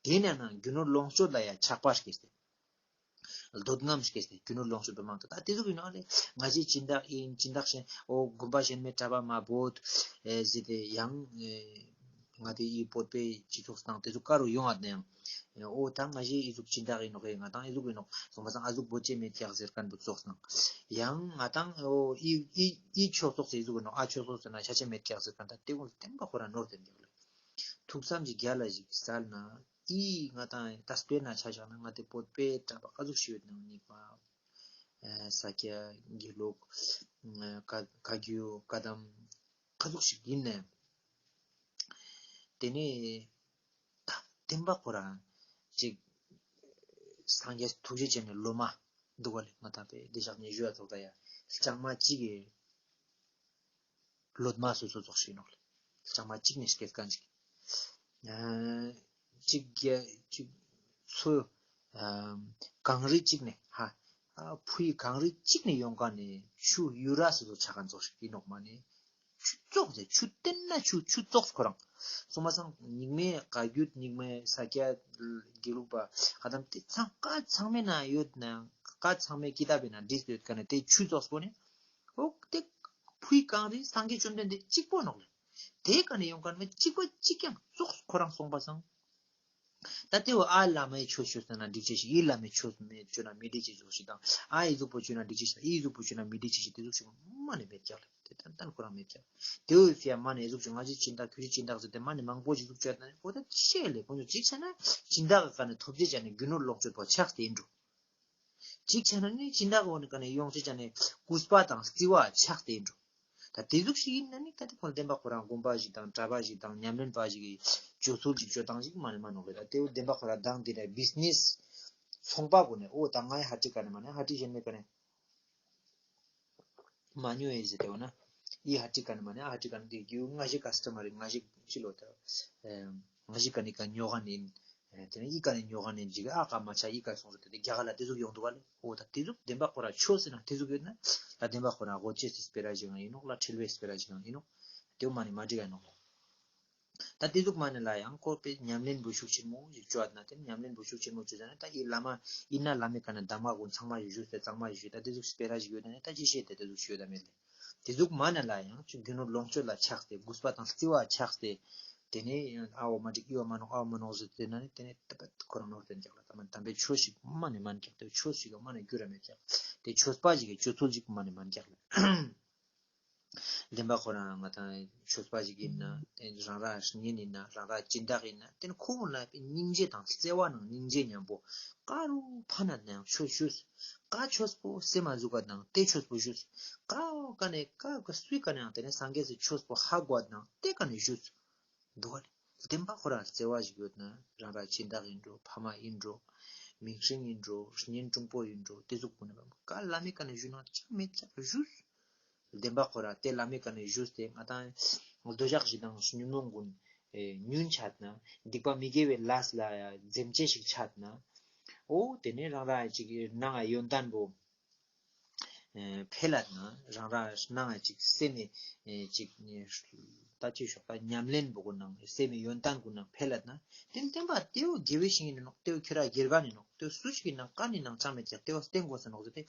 དེ་ནེ་ན་རྒྱུ་ནོར་ལོངས་སྤྱོད་ལ་ཡ་ཆགས་པ་སྐྱེས་ཏེ། འདོད་རྔམ་སྐྱེས་ཏེ་རྒྱུ་ནོར་ལོངས་སྤྱོད་པོ་མང་དུ་ད་དེ་ཟུག་ཡིན་ནོག་ལེ། ང་ཞའི་སྦྱིན་བདག་ཡིན་སྦྱིན་བདག་གཞན་འོ་དགོན་པ་གཞན་མའི་གྲྭ་པ་མ་བོད་ཨེ་ཟེར་ཏེ་ཡང་ཨེ་ང་དེ་ཡི་བོད་པའི་སྤྱི་ཚོགས་སྟེང་དེ་ཟུག་ག་རུ་ཡོང་ང་ནའང་འོ་ད་ང་ཞའི་ཨི་ཟུག་སྦྱིན་བདག་ཡིན་ནོག་ཨེ་ང་དང་ཨི་ཟུག་ཡིན་ནོག་སོང་པ་སང་ཨ་ཟུག་བོད་ཅེ་མེད་ཀྱག་ཟེར་ཁན་བོ་ཙོགས་སང་ཡང་ང་དང་འོ་ཨི་ཨི་ཨི་ཆོས་ཚོགས་སེ་ཨི་ཟུག་ཡིན་ནོག་ཨ་ཆོས་ཚོགས་སེ་ན་ཤ་ཆེ་མེད་ཀྱག་ཟེར་ཁན་ད་དེ་ཀུན་བདེན་པ་ཁོ་རང་ནོར་དེ་འདུག་ལེ། ཐུགས་བསམ་ཞིག་རྒྱ་ལ་ཞིག་སལ་ན། ཨི་ང་དང་ད་དཔེར་ན་ཆ་བཞག་ན་ང་དེ་བོད་པའི་གྲྭ་པ་ཀ་ཟུག་ཞིག་ཡོད་ནང་གཉིས་པ། ཨ་ས་སྐྱ་དགེ་ལུགས། ཨ་བཀའ་བཀའ་བརྒྱུད་བཀའ་གདམས་ཀ་ཟུག་ཞིག་ཡིན་ནའང་། དེ་ནེ་ད་བདེན་པ་ཁོ་རང་ཅིག་སངས་རྒྱས་ཐུགས་རྗེ་ཅན་ནི་སློབ་མ་འདུག་ག་ལེ། ང་དང་པེ་དེ་ཞག་ནེ་ཞུ་ཡ་ཚོགས་ད་ཡ་ལྕང་མ་གཅིག་གི་ལོ་མ་སོ་སོ་ཙོགས་ཤིག་ནོག་ལེ། ལྕང་མ་གཅིག་ནེ་སྐྱེས་ཁན་ཅིག་ཨ་གཅིག་གི་གཅིག་ཚོ་ཨ་གངས་རི་གཅིག་ནེ་ཧ་ཨ་ཕུའི་གངས་རི་གཅིག་ནེ་ཡོང་ཁན་ནི་ཆུ་ཡུ་ར་སོ་སོ་ཆ་ཁན་ཙོགས་ཤིག་ཡིན་ནོག་མ་ནེ་ཆུ་ཙོགས་ཟེར་ཆུ་བརྟན་ན་ཆུ་ཆུ་ཙོགས་ཁོ་རང་སོང་པ་སང་རྙིང་མའི་བཀའ་བརྒྱུད་རྙིང་མའི་ས་སྐྱ་དགེ་ལུགས་པ་ཧ་དམ་དེ་ཚང་ཀ་ཚང་མའི་ནང་ཡོད་ནའང་ཀ་ཚང་མའི་ཀི་ཏབ་པའི་ནང་བྲིས་ཏེ་ཡོད་ཁན་ནི་དེ་ཆུ་ཙོགས་པོ་ནེ། འོ་དེ་ཕུའི་གངས་རི་སངས་རྒྱས་བཅོམ་ལྡན་འདས་གཅིག་པོ་ནོག་ལེ། དེ་ཀ་ནེ་ཡོང་ཁན་མ་གཅིག་པ་གཅིག་ཀྱང་ཙོགས་ཁོ་རང་སོང་པ་སང་། ད་དེ་བོ་ཨ་བླ་མའི་ཆོས་ཅོས་ན་འགྲིག་ཅེས་ཤིག་ཨི་བླ་མའི་ཆོས་མེད་ཅོས་ན་མི་འགྲིག་ཅེས་ཅོས་ཤིག་དང་ཨ་ཨི་ཟུག་པོ་ཅོས་ན་འགྲིག་ཅེས་ཤིག་དང་ཨི་ཟུག་པོ་ཅོས་ན་མི་འགྲིག་ཅེས་ཤིག་དེ་ཟུག་ཤིག་མ་ནེ་མེད་ཀྱག་ལེ། དེ་ཏན་ཏན་ཁོ་རང་མེད་ཀྱག་དེ་བོ་ཕིའ་མ་ནེ་ཨི་ཟུག་ཅོས་ང་ཞའི་སྦྱིན་བདག་ཁྱོད་ཀྱི་སྦྱིན་བདག་ཟེར་ཏེ་མ་ནེ་མང་པོ་ཞིག་ཟུག་ཅོས་ན་འོ་ད་ཅི་ལེ་ཁོང་ཚོ་གཅིག་ཆ་ན་སྦྱིན་བདག་གི་ཀ་ནེ་ཐོབ་ཅེས་ཆ་ནེ་རྒྱུ་ནོར་ལོངས་སྤྱོད་པོ་ཆགས་ཏེ་ཡིན་འགྲོ། གཅིག་ཆ་ན་ནི་སྦྱིན་བདག་འོ་ནི་ཀ་ནེ་ཡོང་ཅེས་ཆ་ནེ་གུས་པ་དང་བརྩི་བ་ཆགས་ཏེ་འགྲོ། ད་དེ་ཟུག་ཞིག་ཡིན་ན་ནི་ད་དེ་ཁོང་བདེན་པ་ཁོ་རང་དགོན་པ་ཞིག་དང་གྲྭ་པ་ཞིག་དང་ཉམས་ལེན་པ་ཞིག་གི་སྤྱོད་ཚུལ་ཞིག་སྤྱོད་སྟངས་ཞིག་མ་ནེ་མ་ནོག་ལེ། ད་དེ་བོ་བདེན་པ་ཁོ་རང་དང་དེ་ནེ་བིས་ནེས་ཚོང་པ་གུན་ནི་འོ་ད་ངའི་ཧ་ཏི་ཀ་ནེ་མ་ནེ་ཧ་ཏི་གཞན་མའི་ཀ་ནེ་མ་ཉོ་ཡེ་ཟེར་ཏེ་འོ་ན། ཨི་ཧ་ཏི་ཀ་ནེ་མ་ནེ་ཨ་ཧ་ཏི་ཀ་ནེ་དེ་རྒྱུ་ང་ཞའི་ཀ་སི་ཊ་མར་ང་ཞའི་ཅི་ལོ་ད། ཨེ་ང་ཞའི་ཀ་ནེ་ཀ་ཉོ་ག་ནེ་ཨིན། ཨེ་དེ་ནེ་ཨི་ཀ་ནེ་ཉོ་ག་ནེ་ཨིན་ཅིག་ཨ་ཀ་མ་ཆ་ཨི་ཀ་སོང་རེ་ད་དེ་རྒྱ་གར་ལ་དེ་ཟུག་ཡོང་འདུག་ག་ལེ། འོ་ད་དེ་ཟུག་བདེན་པ་ཁོ་རང་ཆོས་ཟེར་ན་དེ་ཟུག་ཡོད་ན་ད་བདེན་པ་ཁོ་རང་གོ་ཅེས་སི་སྤེ་ར་ཞིག་ཡང་ཡིན་ནོག་ལ་ཁྲེལ་བའི་སྤེ་ར་ཞིག་ཡང་ཡིན་ནོག་དེ་བོ་མ་ནེ་མ་འགྲིག་ག་ནོག་ལེ། ད་དེ་ཟུག་མ་ནེ་ལ་ཡང་ཁོ་པའི་ཉམས་ལེན་བུ་ཤུགས་ཆེན་མོ་ཞིག་བཅོ་ན་དེ་ཉམས་ལེན་བུ་ཤུགས་ཆེན་མོ་བཅོ་ཟ་ནེ་ད་ཨི་བླ་མ་ཨི་ན་བླ་མའི་ཀ་ནེ་གདམས་ངག་གུན་ཚང་མ་ཞིག་ཞུས་ཏེ་གཙང་མ་ཞིག་ཞུས་ད་དེ་ཟུག་སྤེ་ར་ཞིག་ཡོད་ན་ནི་ད་ཅི་ཤེས་ཏེ་དེ་ཟུག་ཞིག་ཡོད་ད་མེད་ལེ། དེ་ཟུག་མ་ནེ་ལ་ཡང་ཅིག་རྒྱུ་ནོར་ལོངས་སྤྱོད་ལ་ཆགས་ཏེ་གུས་པ་དང་བརྩི་བ་ཆགས་ཏེ། དེ་ནེ་ཨ་འོ་མ་འགྲིག་ཨི་འོ་མ་ནོག་ཨ་འོ་མ་ནོག་ཟེར་ཏེ་ན་ནི་དེ་ནེ་ད་པད་ཁོ་རང་ནོར་ཏེ་འགྱག་ལ་ད་མ་དམ་པའི་ཆོས་ཤིག་མ་ནེ་མན་འགྱག་དེ་ཆོས་ཤིག་མ་ནེ་འགྱུར་ར་མེད་འགྱག་དེ་ཆོས་པ་ཞིག་གི་སྤྱོད་ཚུལ་ཞིག་མ་ནེ་མན་འགྱག་ལ། བདེན་པ་ཁོ་རང་ང་དང་ཆོས་པ་ཞིག་ཡིན་ན་དེ་རང་ར་གཉེན་ཡིན་ན་རང་ར་སྦྱིན་བདག་ཡིན་ན་དེ་ནི་ཁོ་བོ་ལ་སྙིང་རྗེ་དང་བརྩེ་བ་ནང་སྙིང་རྗེ་མཉམ་པོ་ཀ་རུ་ཕན་ན་ནའང་ཆོས་ཞུས། ཀ་ཆོས་པོ་སེམས་མ་ཟུག་ག་དང་དེ་ཆོས་པོ་ཞུས། ཀ་ཀ་ནེ་ཀ་ཀ་སུའི་ཀ་ནེ་ཡང་དེ་ནི་སངས་རྒྱས་སི་ཆོས་པོ་ཧ་གོ་དང་དེ་ཀ་ནེ་ཞུས། འདུག་ག་ལེ། བདེན་པ་ཁོ་རང་བརྩེ་བ་ཞིག་ཡོད་ན་རང་ར་སྦྱིན་བདག་ཡིན་འགྲོ་ཕ་མ་ཡིན་འགྲོ་མིང་སྲིང་ཡིན་འགྲོ་གཉེན་དྲུང་པོ་ཡིན་འགྲོ་དེ་ཟུག་པོ་ནི་བམ་ཀ་བླ་མའི་ཀ་ནེ་ཞུས་ན་ཅང་མེད་ཀྱག་ཞུས། བདེན་པ་ཁོ་ར་དེ་བླ་མའི་ཀ་ནེ་ཞུས་ཏེ་ང་ཏང་འདོད་ཆགས་ཞེ་སྡང་ཉོན་མོངས་ཀུན་ཨེ་ཉུང་ཆ་ན། སྡིག་པ་མི་དགེ་བའི་ལས་ལ་ཡང་འཛེམ་བྱེད་ཞིག་ཆ་ན། འོ་དེ་ནེ་རང་རང་ཅིག་ནང་ཡོན་ཏན་པོ་ཨེ་འཕེལ་ལ་ན། རང་རང་ནང་ཅིག་སེམས་ནེ་ཨེ་ཅིག་ད་ཅི་ཞོག་ད་ཉམས་ལེན་པོ་གོ་ནང་སེམས་ནེ་ཡོན་ཏན་གོ་ནང་འཕེལ་ལ་ན། དེ་ནེ་བསྟན་པ་དེ་བོ་དགེ་བའི་བཤེས་གཉེན་ཨིན་ནོག། དེ་བོ་ཁྱོད་ར་དགེ་རྒན་ཨིན་ནོག། དེ་བོ་སུ་ཞིག་གི་ནང་ཀ་ནེ་ནང་ཅང་མེད་ཀྱག། དེ་བོ་བསྟེན་དགོས་ས་ནོག་ཟེར་ཏེ་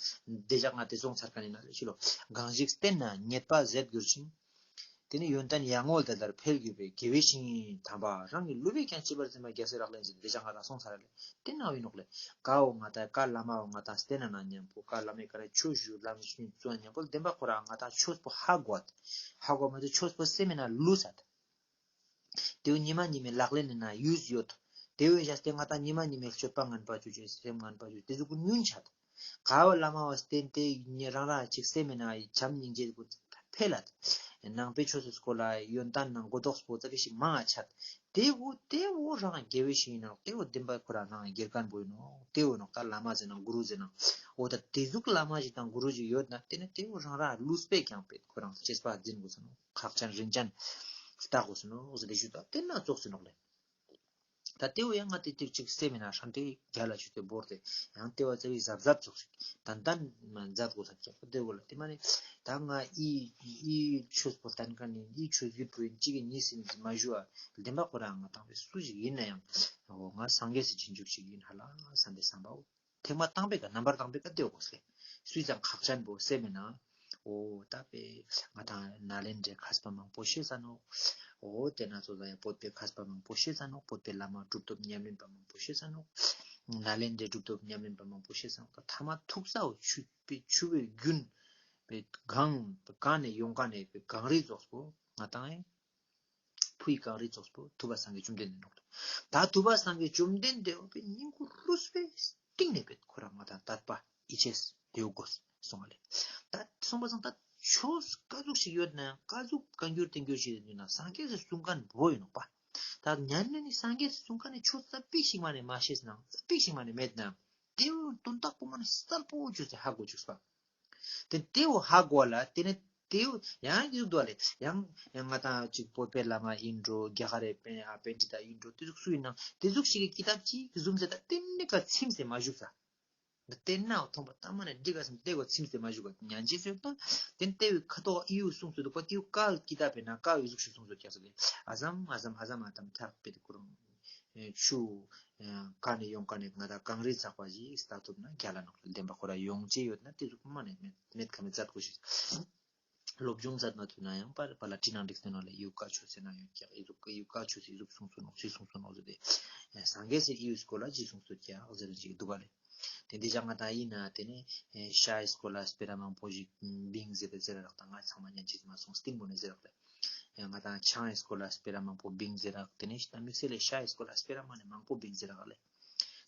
དེ་ཞག་ང་དེ་སོང་ཚར་ཀ་ནེ་ན་ལེ་ཤི་ལོ། གང་ཞིག་བསྟེན་ན་རྙེད་པ་ཟད་འགྱུར་ཞིང་། དེ་ནེ་ཡོན་ཏན་ཡར་ངོ་ལྡན་ལ་འཕེལ་འགྱུར་བའི་དགེ་བའི་བཤེས་གཉེན་དམ་པ་རང་གི་སློབ་དཔོན་ཀྱང་གཅེས་པར་འཛིན་པ་རྒྱལ་སྲས་རག་ལས་ཟེར་ཏེ་དེ་ཞག་ང་ར་སོང་ཚར་ལེ། དེ་ནང་ཨིན་ནོག་ལེ། ཀ་བོ་ང་ཏང་ཀ་བླ་མ་བོ་ང་ཏང་བསྟེན་ན་ན་མཉམ་པོ་ཀ་བླ་མའི་ཀ་ར་ཆོས་ཞུ་ལམ་ཞུ་ཙུ་མཉམ་པོ་བདེན་པ་ཁོ་ར་ང་ཏང་ཆོས་པོ་ཧ་གོ་ཧ་གོ་མ་དེ་ཆོས་པོ་སེམས་ནང་ལུས་ས། དེ་བོ་ཉི་མ་ཉི་མའི་ལག་ལེན་ནི་ན་ཡུས་ཡོད། དེ་བོ་བཞག་སྟེ་ང་ཏང་ཉི་མ་ཉི་མའི་སྤྱོད་པ་ངན་པ་ཅོ་ཅེས་སེམས་ངན་པ་ཅོ་ཅེས་དེ་ཟུག་གི་ཉུང་ཆ། ཀ་བོ་བླ་མ་བོ་བསྟེན་ཏེ་ཉེ་རང་རང་ཅིག་སེམས་ནང་བྱམས་སྙིང་རྗེ་གོ་འཕེལ་ལ། ནང་པའི་ཆོས་སི་སྐོར་ལ་ཡོན་ཏན་ནང་གོ་རྟོགས་པོ་ཙ་གི་ཞིག་མང་ང་ཆ། དེ་བོ་དེ་བོ་རང་དགེ་བའི་བཤེས་གཉེན་ནོག། དེ་བོ་བདེན་པ་ཁོ་ར་རང་དགེ་རྒན་པོ་ཨིན་ནོག། དེ་བོ་ནོག་ཀ་བླ་མ་ཟེར་ན་གུ་རུ་ཟེར་ན། འོ་ད་དེ་ཟུག་བླ་མ་ཞིག་དང་གུ་རུ་ཞིག་ཡོད་ན་དེ་ནེ་དེ་བོ་རང་རང་ལུས་པོ་ཀྱང་པེ་ཁོ་རང་གཅེས་པར་འཛིན་དགོས་ས་ནོག། ཁག་ཅན་རིན་ཅན་ལྟ་དགོས་ས་ནོག་ཟེར་ཏེ་ཞུ་ད། དེ་ན་ཙོགས་ཨིན་ནོག་ལེ། ད་དེ་བོ་ཡང་ང་དེ་དེ་ཅིག་སེམས་ནང་ཧྲན་ཏེ་རྒྱལ་ལ་ཆུ་ཏེ་བོར་ཏེ་ཡང་དེ་བོ་ཙ་བི་གཟབ་གཟབ་ཙོགས་ཤིག་ཏན་ཏན་མ་མཛད་དགོས་ས་ཀྱག། དེ་བོ་ལ་དེ་མ་ནེ་ད་ང་ཨི་ཨི་ཆོས་པོ་བསྟན་ཁན་ཨིན། ཨི་ཆོས་བརྒྱུད་པོ་ཨིན། ཅིག་གི་ཉིས་ཟིན་མ་ཞུ་བ་བདེན་པ་ཁོ་རང་ང་ཏང་པེ་སུ་ཞིག་ཨིན་ན་ཡང་འོ་ང་སངས་རྒྱས་སི་རྗེས་འཇུག་ཅིག་ཨིན་ཧ་ལ་བསམ་པའི་བསམ་པའོ། ཐེངས་མ་བཏང་པའི་ཀ་རྣམ་པར་བཏང་པའི་ཀ་དེ་བོ་གོ་སེ་སུས་ཀྱང་ཁག་ཅན་པོ་སེམས་ནང་འོ་ད་པེ་ང་ཏང་ནཱ་ལེནྡྲའི་མཁས་པ་མང་པོ་ཤེས་ས་ནོག། འོ་དེ་ན་ཙོགས་ལ་ཡང་བོད་པའི་མཁས་པ་མང་པོ་ཤེས་ས་ནོག། བོད་པའི་བླ་མ་གྲུབ་ཐོབ་ཉམས་ལེན་པ་མང་པོ་ཤེས་ས་ནོག། ནཱ་ལེནྡྲའི་གྲུབ་ཐོབ་ཉམས་ལེན་པ་མང་པོ་ཤེས་ས་ནོག། ད་ཐ་མ་ཐུག་ས་བོ་ཆུ་པེ་ཆུ་བོའི་རྒྱུན་པེ་གང་གང་ནེ་ཡོང་ག་ནེ་པེ་གངས་རི་ཙོགས་པོ་ང་ཏང་ཨེ་ཕུའི་གངས་རི་ཙོགས་པོ་ཐུབ་པ་སངས་རྒྱས་བཅོམ་ལྡན་འདས་ནོག། ད་ཐུབ་པ་སངས་རྒྱས་བཅོམ་ལྡན་འདས་འོ་པེ་སྙིང་ཁུ་རུས་པའི་གཏིང་ནེ་པེ་ཁོ་རང་ང་ཏང་དད་པ་ཡིད་ཆེས་ཡོད་དགོས་སོང་བ་ལེ། ད་སོང་པ་སང་ད་ཆོས་ཀ་ཟུག་ཞིག་ཡོད་ན་ཡང་ཀ་ཟུག་བཀའ་འགྱུར་བསྟན་འགྱུར་ཞིག་ཡོད་ན་སངས་རྒྱས་སི་གསུང་ཁན་བོ་ཨིན་ནོག་པ། ད་ཉན་ན་ནི་སངས་རྒྱས་སི་གསུང་ཁན་ནི་ཆོས་ཙ་པིག་ཞིག་མ་ནེ་མ་ཤེས་ན་ཙ་པིག་ཞིག་མ་ནེ་མེད་ན་དེ་བོ་དོན་དག་པོ་མ་ནེ་གསལ་པོ་ཅོས་ཏེ་ཧ་གོ་ཅུག་པ། དེ་དེ་བོ་ཧ་གོ་ལ་དེ་ནེ་དེ་བོ་ཡང་ཡུག་དོ་ལེ་ཡང་ཡང་ང་ཏང་ཅིག་བོད་པའི་བླ་མ་ཨིན་འགྲོ་རྒྱ་གར་རི་པཎ་ཨ་པཎྜི་ཏ་ཨིན་འགྲོ་དེ་ཟུག་སུ་ཨིན་ན་དེ་ཟུག་ཞིག་གི་ཀི་ཏབ་ཅིག་ཟུམ་ཟེར་ད་དེ་ནེ་ཀ་ཚིམས་ཏེ་མ་བཞུགས་ས། དེ་ན་མཐོང་པ་ད་མ་ནེ་འགྲིག་ག་སམ་དེ་གོ་ཚིམས་ཏེ་མ་བཞུགས་ག་ཉན་ཅེས་ཡོད་ད། དེ་ནེ་དེ་བོའི་ཁ་ཐོག་ཨི་ཡུ་གསུངས་སུ་འདུག་པ་དེ་བོ་ཀ་ཀི་ཏབ་པེ་ན་ཀ་ཡུ་ཟུག་ཞིག་གསུངས་སུ་ཀྱག་ཟེར་ཏེ་ཨ་ཟམ་ཨ་ཟམ་ཨ་ཟམ་ཨ་ཏམ་ཐག་པེ་དེ་ཀུ་རུང་ཆུ་ཀ་ནེ་ཡོང་ཀ་ནེ་ང་ཏང་གངས་རི་ཚག་པ་ཞིག་ལྟ་ཐུབ་ན་རྒྱལ་ལ་ནོག་ལེ། བདེན་པ་ཁོ་ར་ཡོང་ཅེས་ཡོད་ན་དེ་ཟུག་མ་ནེ་མེད་མེད་ཁ་མེད་མཛད་དགོས་ཤེས། སློབ་སྦྱོང་མཛད་མ་ཐུབ་ན་ཡང་པར་པར་ལ་ཁྲིད་ནང་འགྲིག་སྟེ་ནོག་ལེ། ཡུ་ཀ་ཆོས་ཟེར་ན་ཡོད་ཀྱག་ཨི་ཟུག་ཡུ་ཀ་ཆོས་ཟེར་ཨི་ཟུག་གསུངས་སུ་ནོག་ཅི་གསུངས་སུ་ནོག་ཟེར་ཏེ་སངས་རྒྱས་སི་ཨི་ཡུ་སྐོར་ལ་ཅི་གསུངས་སུ་ཀྱག་ཟེར་ཏེ་ཅིག་འདུག་ག་ལེ། དེ་འདི་ཅག་ང་ཏང་ཨིན་ན་དེ་ནེ་ཤའི་སྐོར་ལ་སྤེ་ར་མང་པོ་ཞིག་བིང་ཟེར་ཏེ་ཟེར་རག་ད་ང་ཚང་མ་ཉན་ཅེས་མ་སོང་སྟིང་པོ་ནེ་ཟེར་རག་ལེ། ང་ཏང་ཆང་ངི་སྐོར་ལ་སྤེ་ར་མང་པོ་བིང་ཟེར་རག་དེ་ནེ་ད་དམིགས་བསལ་ལེ་ཤའི་སྐོར་ལ་སྤེ་ར་མ་ནེ་མང་པོ་བིང་ཟེར་རག་ལེ།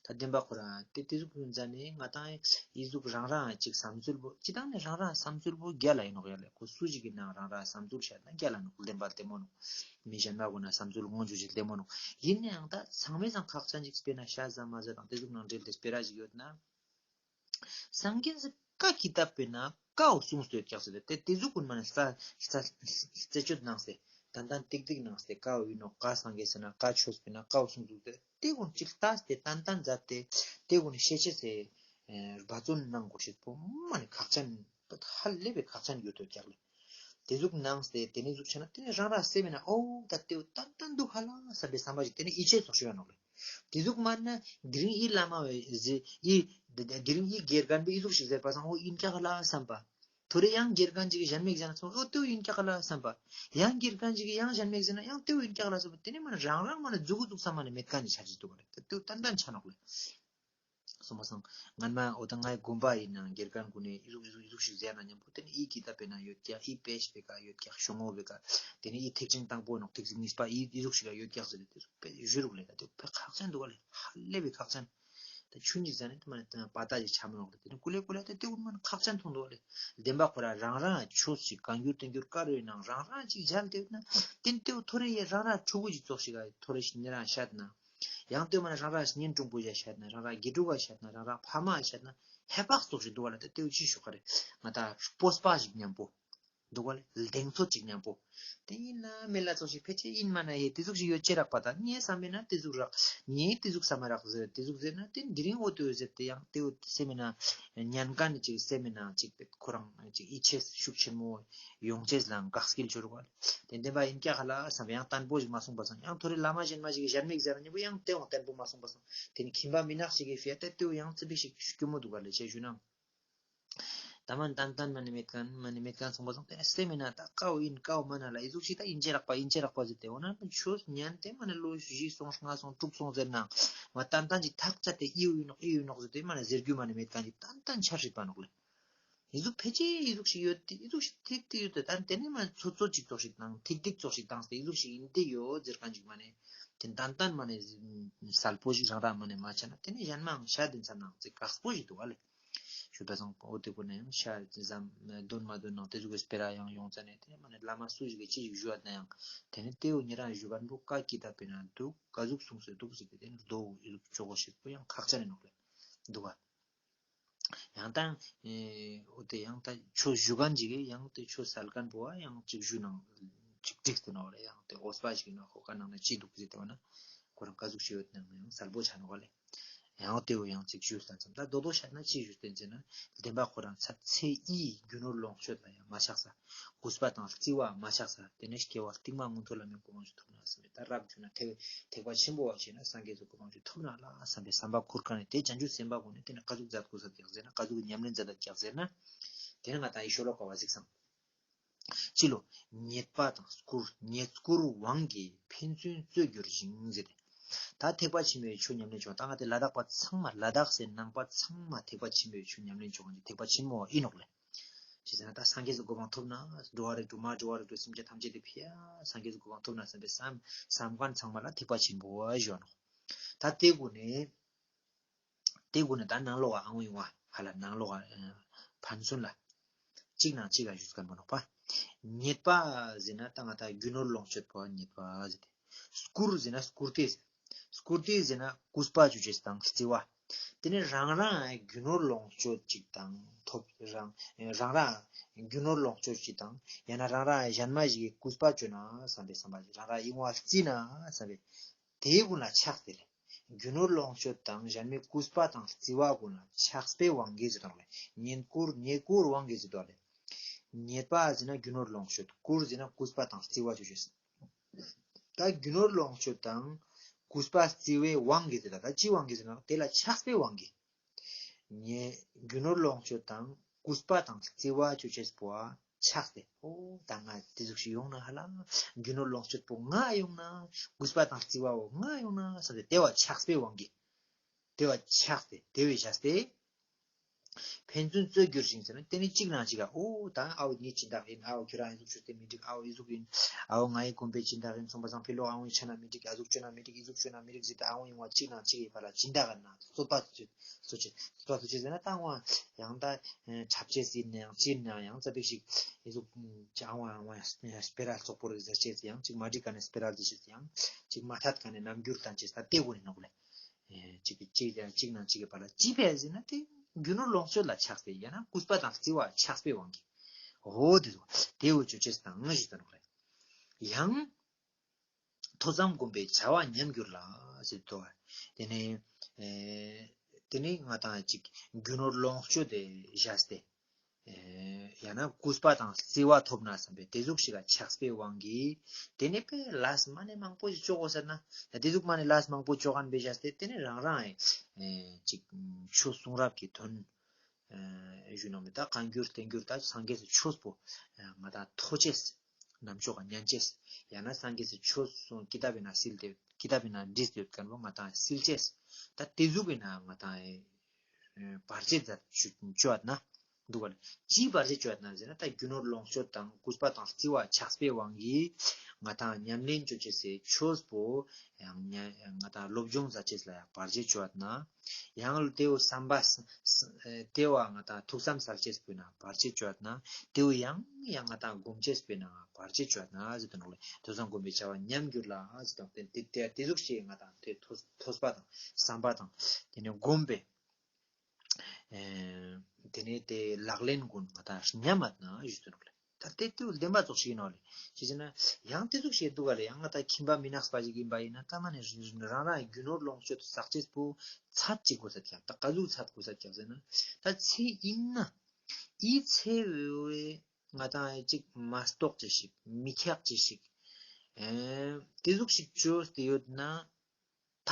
ད་བདེན་པ་ཁོ་རང་དེ་དེ་ཟུག་ཀུན་ཟ་ནེ་ང་ཏང་ཨི་ཟུག་རང་རང་ཅིག་བསམ་ཚུལ་བོ་ཅི་ཏང་ནེ་རང་རང་བསམ་ཚུལ་བོ་རྒྱལ་ལ་ཨིན་ནོག་ཡ་ལེ། ཁོ་སུ་ཞིག་གི་ནང་རང་རང་བསམ་ཚུལ་བཤད་ན་རྒྱལ་ལ་ནོག་བདེན་པ་བདེ་མོ་ནོག། མི་གཞན་མ་གུན་ན་བསམ་ཚུལ་ངོ་འཇུག་ཅིག་བདེ་མོ་ནོག། ཨིན་ནའང་ད་ཚང་མའི་སང་ཁག་ཅན་ཅིག་དཔེར་ན་ཤ་ཟ་མ་ཟ་དང་དེ་ཟུག་ནང་འབྲེལ་ཏེ་སྤེ་ར་ཞིག་ཡོད་ན། སངས་རྒྱས་སི་ཀ་ཀི་ཏབ་པེ་ན་ཀ་བོ་གསུངས་སུ་ཡོད་ཀྱག་ཟེར་ཏེ་དེ་ཟུག་ཀུན་མ་ནེ་རྩད་རྩད་རྩད་གཅོད་གནང་སྟེ་ཏན་ཏན་ཏིག་ཏིག་གནང་སྟེ་ཀ་བོ་ཨིན་ནོག་ཀ་སངས་རྒྱས་ཟེར་ན་ཀ་ཆོས་པེ་ན་ཀ་བོ་གསུངས་སུ་ཡོད་དེ་དེ་ཀུན་ཅིག་ལྟ་སྟེ་ཏན་ཏན་མཛད་དེ་དེ་ཀུན་ཤེས་ཅེས་སི་འབད་བརྩོན་གནང་དགོས་ཤེས་པོ་མ་ནེ་ཁག་ཅན་ཧ་ལས་པའི་ཁག་ཅན་ཡོད་དོ་ཀྱག་ལེ། དེ་ཟུག་གནང་སྟེ་དེ་ནེ་ཟུག་ཆ་ན་དེ་ནེ་རང་རང་སེམས་ན་ཨོ་ད་དེ་བོ་ཏན་ཏན་འདུག་ཧ་ལ་བསམ་པའི་བསམ་པ་ཞིག་དེ་ནེ་ཡིད་ཆེས་སོགས་ཞུ་ཡ་ནོག་ལེ། དེ་ཟུག་མ་ན་དེ་རིང་ཨི་བླ་མ་བོ་ཟེར་ཨི་དེ་དེ་རིང་ཨི་དགེ་རྒན་པོ་ཨི་ཟུག་ཞིག་ཟེར་པ་སང་ཨོ་ཨིན་ཀྱག་ལ་བསམ་པ། ཐོ་རེ་ཡང་དགེ་རྒན་ཅིག་གི་གཞན་མེད་ཟེར་ན་ཨོ་དེ་བོ་ཨིན་ཀྱག་ལ་བསམ་པ། ཡང་དགེ་རྒན་ཅིག་གི་ཡང་གཞན་མེད་ཟེར་ན་ཡང་དེ་བོ་ཨིན་ཀྱག་ལ་བསམ་པ། དེ་ནེ་མ་ན་རང་རང་མ་ན་མཛུ་གུ་བཙུགས་ས་མ་ནེ་མེད་ཁན་ནི་ཆ་ཅེས་འདུག་ག་ལེ། དེ་བོ་ཏན་ཏན་ཆ་ནོག་ལེ། སོང་པ་སང་སྔན་མ་འོ་ད་ངའི་དགོན་པ་ཨིན་ན་དགེ་རྒན་གུན་ནི་ཨི་ཟུག་ཨི་ཟུག་ཨི་ཟུག་ཞིག་ཟེར་ན་མཉམ་པོ་དེ་ནེ་ཨི་ཀི་ཏབ་པེ་ན་ཡོད་ཀྱག། ཨི་པེ་ཞ་པེ་ཀ་ཡོད་ཀྱག། ཤོ་ངོ་པེ་ཀ། དེ་ནེ་ཨི་ཐེག་ཆེན་དང་པོ་ནོག་ཐེག་ཆེན་གཉིས་པ་ཨི་ཨི་ཟུག་ཞིག་ག་ཡོད་ཀྱག་ཟེར་ཏེ་དེ་ཟུག་པེ་ཞུ་རུག་ལེ། ད་དེ་བོ་པེ་ཁག་ཅན་འདུག་ག་ལེ། ཧ་ལས་པའི་ཁག་ཅན། ད་ཆུང་ངུན་ཟ་ནེ་དེ་མ་ནེ་དེ་མ་པ་ཏ་ཞིག་ཆ་མི་ནོག་ལེ། དེ་ནེ་ཀུ་ལེ་ཀུ་ལེ་ད་དེ་ཀུན་མ་ནེ་ཁག་ཅན་མཐོང་འདུག་ག་ལེ། བདེན་པ་ཁོ་ར་རང་རང་ཆོས་ཤིག་བཀའ་འགྱུར་བསྟན་འགྱུར་བཀའ་རེ་ནང་རང་རང་ཅིག་མཇལ་ཏེ་ཡོད་ན་དེ་ནེ་དེ་བོ་ཐོ་རེ་ཡ་རང་རང་ཕྲུ་གུ་ཅིག་ཙོགས་ཤིག་ག་ཐོ་རེ་ཞིག་ཉེ་རང་བཤད་ན། ཡང་དེ་མ་ན་རང་རང་གཉེན་དྲུང་པོ་ཞིག་བཤད་ན་རང་རང་དགེ་ཕྲུག་ག་བཤད་ན་རང་རང་ཕ་མ་བཤད་ན་ཧེ་བག་ཙོགས་ཤིག་འདུག་ག་ལེ། ད་དེ་བོ་ཅི་ཞུ་ག་རེ་ང་ད་སྤོས་པ་ཞིག་མཉམ་པོ། འདུག་ག་ལེ། གདེང་ཚོད་ཅིག་ཉམ་པོ། དེ་ཡིན་ན་མེད་ལ་ཙོགས་ཤིག་ཕལ་ཆེར་ཡིན་མ་ན་ཧེ་དེ་ཟུག་ཞིག་ཡོད་ཅེ་རག་པ་དང་ངས་བསམ་པས་ན་དེ་ཟུག་རག་ངས་དེ་ཟུག་བསམ་མ་རག་ཟེར་དེ་ཟུག་ཟེར་ན་དེ་འདི་རིང་འོ་དེ་ཟེར་དེ་ཡང་དེ་འོ་སེམས་མེད་ན་ཉན་མཁན་ཅིག་སེམས་མེད་ན་ཅིག་ཁོ་རང་ཅིག་ཡིད་ཆེས་ཤུགས་ཆེན་མོ་ཡོང་ཅེས་ལའང་དགའ་སྐྱིད་ཅོ་རུག་ག་ལེ། དེ་བདེན་པ་ཡིན་ཀྱག་ཧ་ལ་བསམ་པས་ཡང་བརྟན་པོ་ཞིག་མ་སོང་པ་སང་ཡང་ཐོ་རེ་བླ་མ་གཞན་མ་ཞིག་གི་གཞན་མིག་ཟེར་ན་ཉེ་པོ་ཡང་དེ་བང་བརྟན་པོ་མ་སོང་པ་སང་དེ་ནི་ཁྱིམ་པ་མི་ནག་ཞིག་གི་ཕི་ཡ་དེ་དེ་བོ་ཡང་ཙི་པིག་ཞིག་སྐྱོ་མོ་འདུག་ག་ལེ་ཅེས་ཞུ་ན། ད་མ་ཏན་ཏན་མ་ནི་མེད་མཁན་མ་ནི་མེད་མཁན་སོང་པ་སང་དེ་ནི་སེམས་མེད་ན་ད་ཀའོ་ཡིན་ཀའོ་མ་ན་ལ་ཨི་ཟུག་ཞིག་ད་ཡིན་ཅེ་རག་པ་ཡིན་ཅེ་རག་པ་ཟེར་ཏེ་འོ་ན་ཆོས་ཉན་ཏེ་མ་ནི་ལོ་བཞི་སོང་ལྔ་སོང་དྲུག་སོང་ཟེར་ན་མ་ཏན་ཏན་ཅིག་ཐག་བཅད་དེ་ཨི་ཡོད་ནོག་ཨི་ཡོད་ནོག་ཟེར་ཏེ་མ་ནི་ཟེར་རྒྱུ་མ་ནི་མེད་མཁན་ཅིག་ཏན་ཏན་ཆ་སྲིད་པ་ནོག་ལེ། ཨི་ཟུག་ཕལ་ཆེར་ཨི་ཟུག་ཞིག་ཡོད་དེ་ཨི་ཟུག་ཞིག་ཐིག་ཐིག་ཡོད་དེ་ད་དེ་ནི་མ་ཚོད་ཚོད་ཅིག་ཙོགས་ཤིག་དང་ཐིག་ཐིག་ཙོགས་ཤིག་དང་སྟེ་ཨི་ཟུག་ཞིག་ཡིན་དེ་ཡོད་ཟེར་མཁན་ཅིག་མ་ནི་དེ་ཏན་ཏན་མ་ནི་གསལ་པོ་ཞིག་རང་རང་མ་ནི་མ་ཆ་ན་དེ་ནི་གཞན་མའང་ཤ་དེ་ཚ་ནང་ཚེ་དཀགས་པོ་ཞིག་འདུག་ག་ལེ། ཞུ་བ་སང་འོ་དེ་ཀུན་ནའང་ཤ་ཙམ་དོན་མ་དོན་ནང་དེ་ཟུག་གི་སྤེ་ར་ཡང་ཡོང་ཙ་ནས་དེ་མ་ནི་བླ་མ་སུ་ཞིག་གི་ཅི་ཞིག་ཞུ་བ་ན་ཡང་དེ་ནི་དེའུ་ཉེ་རང་ཞུ་བ་འདུག་ཀ་ཀི་ད་པེ་ན་འདུག་ག་ཟུག་གསུངས་སེ་འདུག་ཟེར་ཏེ་དེ་ནི་རྡོ་ཨི་ཟུག་ཆོག་གོ་ཞིག་པོ་ཡང་ཁག་ཅན་ནི་ནོག་ལེ་འདུག་ག་ཡང་ད་འོ་དེ་ཡང་ད་ཆོས་ཞུ་མཁན་ཅིག་གི་ཡང་དེ་ཆོས་སལ་མཁན་པོ་བ་ཡང་ཅིག་ཞུ་ནང་ཅིག་འགྲིག་སྟེ་ནོག་ལེ། ཡང་དེ་འོས་པ་ཞིག་ནོག་ཁོ་ཀ་ནང་ན་ཅི་འདུག་ཟེར་ཏེ་བ་ན་ཁོ་རང་ག་ཟུག་ཞིག་ཡོད་ནང་ན་ཡང་གསལ་པོ་ཆ་ནོག་ལེ། ཡང་དེ་བོ་ཡང་ཅིག་ཞུས་ལ་མཚམས་ད་རྡོག་རྡོག་བཤད་ན་ཅི་ཞུས་ཏེ་ཟེར་ན་བདེན་པ་ཁོ་རང་ཚ་ཚེ་ཡི་རྒྱུ་ནོར་ལོངས་སྤྱོད་ལ་ཡང་མ་ཆགས་ས། གུས་པ་དང་བརྩི་བ་མ་ཆགས་ས། དེ་ནས་སྐྱེ་བ་རྟིང་མ་མངོན་མཐོ་ལ་མི་གོ་འཕང་ཞིག་ཐོབ་ན་བསམ་པས་ད་རབ་བྱུང་ན་ཐེག་ཐེག་པ་ཆེན་པོ་བ་བྱས་ན་སངས་རྒྱས་སུ་གོ་འཕང་ཞིག་ཐོབ་ན་ལ་བསམ་པའི་བསམ་པ་ཁུར་ཁ་ནས་དེ་བྱང་ཆུབ་སེམས་དཔའ་ཀུན་ནས་དེ་ནས་ག་ཟུག་མཛད་དགོས་ས་ཀྱག་ཟེར་ན་ག་ཟུག་ཉམས་ལེན་མཛད་དགོས་ཀྱག་ཟེར་ན། དེ་ནས་ང་ད་ཡི་ཤོ་ལོ་ཀ་བ་གཟིགས་སམ། ཅི་ལོ། རྙེད་པ་དང་བཀུར་རྙེད་བཀུར་དབང་གིས་ཕན་ཚུན་རྩོད་གྱུར་ཞིང་ཟེར་ཏེ། ད་ཐེག་པ་ཆེན་པོའི་ཆོས་ཉམས་ལེན་བྱུང་ད་ང་དེ་ལ་དྭགས་པ་ཚང་མ་ལ་དྭགས་སེ་ནང་པ་ཚང་མ་ཐེག་པ་ཆེན་པོའི་ཆོས་ཉམས་ལེན་བྱུང་ཐེག་པ་ཆེན་མོ་ཨིན་ནོག་ལེ། ཅི་ཟེར་ན་ད་སངས་རྒྱས་སུ་གོ་འཕང་ཐོབ་ན་འགྲོ་བ་རིགས་དྲུག་མ་འགྲོ་བ་རིགས་དྲུག་སེམས་ཅན་ཐམས་ཅད་དེ་ཕི་ཡ་སངས་རྒྱས་སུ་གོ་འཕང་ཐོབ་ན་བསམ་པའི་བསམ་བསམ་མཁན་ཚང་མ་ལ་ཐེག་པ་ཆེན་པོ་ཞུ་ནོག་ད་དེ་གུན་ནས་དེ་གུན་ནས་ད་ནང་ལོགས་ཨ་འོ་ཡོང་བ་ཧ་ལ་ནང་ལོགས་ཨ་ཕན་ཚུན་ལ་གཅིག་ནང་གཅིག་ག་ཞུས་མཁན་པོ་ནོག་པ། རྙེད་པ་ཟེར་ན་ད་ང་ད་རྒྱུ་ནོར་ལོངས་སྤྱོད་པོ་རྙེད་པ་ཟེར་ཏེ། བཀུར་ཟེར་ན་བཀུར་སྟི་ཟེར། བཀུར་སྟི་ཟེར་ན་གུས་པ་ཅོ་ཅེས་དང་བརྩི་བ། དེ་ནས་རང་རང་རྒྱུ་ནོར་ལོངས་སྤྱོད་ཅིག་དང་ཐོབ་རང་རང་རང་རྒྱུ་ནོར་ལོངས་སྤྱོད་ཅིག་དང་ཡང་ན་རང་རང་གཞན་མ་ཞིག་གི་གུས་པ་ཅོ་ན་བསམ་པའི་བསམ་པ་ཞིག་རང་རང་ཡིད་འོང་བ་བརྩི་ན་བསམ་པའི་དེའི་གུན་ལ་ཆགས་ཏེ་ལེ། རྒྱུ་ནོར་ལོངས་སྤྱོད་དང་གཞན་མའི་གུས་པ་དང་བརྩི་བ་གུན་ལ་ཆགས་པའི་དབང་གིས་ཟེར་དོ་ལེ། རྙེད་བཀུར་རྙེད་བཀུར་དབང་གིས་ཟེར་དོ་ལེ། རྙེད་པ་ཟེར་ན་རྒྱུ་ནོར་ལོངས་སྤྱོད། བཀུར་ཟེར་ན་གུས་པ་དང་བརྩི་བ་ཅོ་ཅེས། ད་རྒྱུ་ནོར་ལོངས་སྤྱོད་དང་གུས་པ་བརྩི་བའི་དབང་གིས་ཟེར་ད་ཅི་དབང་གིས་ཟེར་ན་དེ་ལ་ཆགས་པའི་དབང་གིས། ངས་རྒྱུ་ནོར་ལོངས་སྤྱོད་དང་གུས་པ་དང་བརྩི་བ་ཅོ་ཅེས་པོ་ཆགས་ཏེ་འོ་ད་ང་དེ་ཟུག་ཞིག་ཡོང་ན་ཧ་ལ་རྒྱུ་ནོར་ལོངས་སྤྱོད་པོ་ང་ཡོང་ན་གུས་པ་དང་བརྩི་བ་བོ་ང་ཡོང་ན་ཟེར་ཏེ་དེ་བ་ཆགས་པའི་དབང་གིས་དེ་བ་ཆགས་ཏེ་དེ་བས་བྱས་ཏེ་ཕན་ཚུན་རྩོད་གྱུར་ཞིང་ཟེར་ན་དེ་ནི་གཅིག་ནང་གཅིག་ག་འོ་ད་ཨའོ་ངའི་སྦྱིན་བདག་ཡིན། ཨའོ་ཁྱོད་རང་ཨི་ཟུག་ཞུས་ཏེ་མི་འགྲིག་ཨའོ་ཨི་ཟུག་ཡིན། ཨའོ་ངའི་དགོན་པའི་སྦྱིན་བདག་ཡིན་སོང་པ་སང་ཕི་ལོག་ཨའོ་ཡིན་ཆ་ན་མི་འགྲིག་ཨ་ཟུག་ཅོ་ན་མི་འགྲིག་ཨི་ཟུག་ཅོ་ན་མི་འགྲིག་ཟེར་ཏེ་ཨའོ་ཡིན་བ་གཅིག་ནང་གཅིག་གི་བར་ལ་སྦྱིན་བདག་གི་ནང་རྩོད་པ་རྩོད་ཅེས་རྩོད་པ་རྩོད་ཅེས་ཟེར་ན་ད་འོ་ཡང་ད་འཁྲབ་ཅེས་ཡིན་ན་ཡང་ཅི་ཡིན་ན་ཡང་ཙ་པིག་ཞིག་ཨི་ཟུག་ཅི་ཨའོ་ཨའོ་སྤེ་ར་ཙོག་པོ་རེ་ཟེར་ཅེས་ཡང་ཅིག་མ་འགྲིག་ག་ནས་སྤེ་ར་ཟེར་ཅེས་ཡང་ཅིག་མ་ཐད་ག་ནས་རྣམ་འགྱུར་བསྟན་ཅེས་ད་དེ་གུན་ནི་ནོག་ལེ། ཨེ་གཅིག་གིས་གཅིག་དང་གཅིག་ནང་གཅིག་གི་བར་ལ་ཅི་ཕན་ཟེར་ན་དེ་རྒྱུ་ནོར་ལོངས་སྤྱོད་ལ་ཆགས་པའི་ཡང་ན་གུས་པ་དང་བརྩི་བ་ཆགས་པའི་དབང་གིས། འོ་དེ་ཚོ་དེ་འུ་ཅོ་ཅེས་དང་ང་ཞིག་དང་ལ་ཡང་ཐོས་བསམ་སྒོམ་པའི་བྱ་བ་ཉམས་འགྱུར་ལ་ཟེར་དོ། དེ་ནས་ཨེ་དེ་ནས་ང་དང་ཅིག་རྒྱུ་ནོར་ལོངས་སྤྱོད་དེ་བཞག་སྟེ། ཡང་ན་གུས་པ་དང་བརྩི་བ་ཐོབ་ན་བསམ་པའི་དེ་ཟུག་ཞིག་ག་ཆགས་པའི་དབང་གིས་དེ་ནས་པའི་ལས་མ་ནས་མང་པོ་ཞིག་ཅོ་དགོས་ཟེར་ན་དེ་ཟུག་མ་ནས་ལས་མང་པོ་ཅོ་མཁན་བེ་བཞག་སྟེ་དེ་ནས་རང་རང་ཅིག་ཆོས་གསུང་རབ་ཀྱི་དོན་ཞུ་ན་མི་ད་བཀའ་འགྱུར་བསྟན་འགྱུར་ད་སངས་རྒྱས་སི་ཆོས་པོ་ང་དང་ཐོས་ཅེས་ནམ་ཅོག་ག་ཉན་ཅེས་ཡང་ན་སངས་རྒྱས་སི་ཆོས་གསུང་ཀི་ཏབ་བི་ན་སིལ་ཏེ་ཀི་ཏབ་བི་ན་བྲིས་ཏེ་ཡོད་མཁན་པོ་ང་དང་སིལ་ཅེས་ད་དེ་ཟུག་བི་ན་ང་དང་བར་ཆད་ཅོ་ཅོ་ཡོད་ན། འདུག་ག་ལེ། ཅིའི་བར་ཆད་ཅོ་ཡོད་ན་ཟེར་ན་ད་རྒྱུ་ནོར་ལོངས་སྤྱོད་དང་གུས་པ་དང་བརྩི་བ་ཆགས་པའི་དབང་གིས་ང་དང་ཉམས་ལེན་ཅོ་ཅེས་སི་ཆོས་པོ་ཡང་ང་དང་སློབ་སྦྱོང་མཛད་ཅེས་ལ་ཡང་བར་ཆད་ཅོ་ཡོད་ན། ཡང་དེའུ་བསམ་པ་དེ་བ་ང་དང་ཐུགས་བསམ་སལ་ཅེས་པོ་ན་བར་ཆད་ཅོ་ཡོད་ན། དེའུ་ཡང་ཡང་ང་དང་སྒོམ་ཅེས་པོ་ན་བར་ཆད་ཅོ་ཡོད་ན་ཟེར་དོ་ནོག་ལེ། ཐོས་བསམ་སྒོམ་པའི་བྱ་བ་ཉམས་འགྱུར་ལ་ཟེར་དོ་ནོག་ལེ། དེ་ཟུག་ཞིག་ང་དང་དེ་ཐོས་པ་དང་བསམ་པ་དང་དེ་ནས་སྒོམ་པའི། ཨེ་དེ་ནས་དེ་ལག་ལེན་ཀུན་ང་དང་ཉམས་མེད་ན་ཞུ་དོ་ནོག་ལེ། ད་ཏེ་ཏེ་བོ་བདེན་པ་ཙོགས་ཤིག་ཨིན་ནོག་ལེ། ཅི་ཟེར་ན་ཡང་ཏེ་ཟུག་ཤིག་འདུག་ག་ལེ། ཡང་ང་ད་ཁྱིམ་པ་མི་ནག་པ་ཞིག་ཨིན་པ་ཨིན་ན་ད་མ་ནེ་རང་རང་རྒྱུ་ནོར་ལོངས་སྤྱོད་བསགས་ཅེས་པོ་ཚད་ཅིག་དགོས་ས་ཀྱག། ད་ག་ཟུག་ཚད་དགོས་ས་ཀྱག་ཟེར་ན། ད་ཚེ་ཨིན་ན་འི་ཚེ་བོའི་ང་ད་ཅིག་མ་རྟོགས་ཅེས་ཤིག་མི་ཁྱག་ཅེས་ཤིག་ཨེ་ཏེ་ཟུག་ཤིག་ཅོས་ཏེ་ཡོད་ན། ད་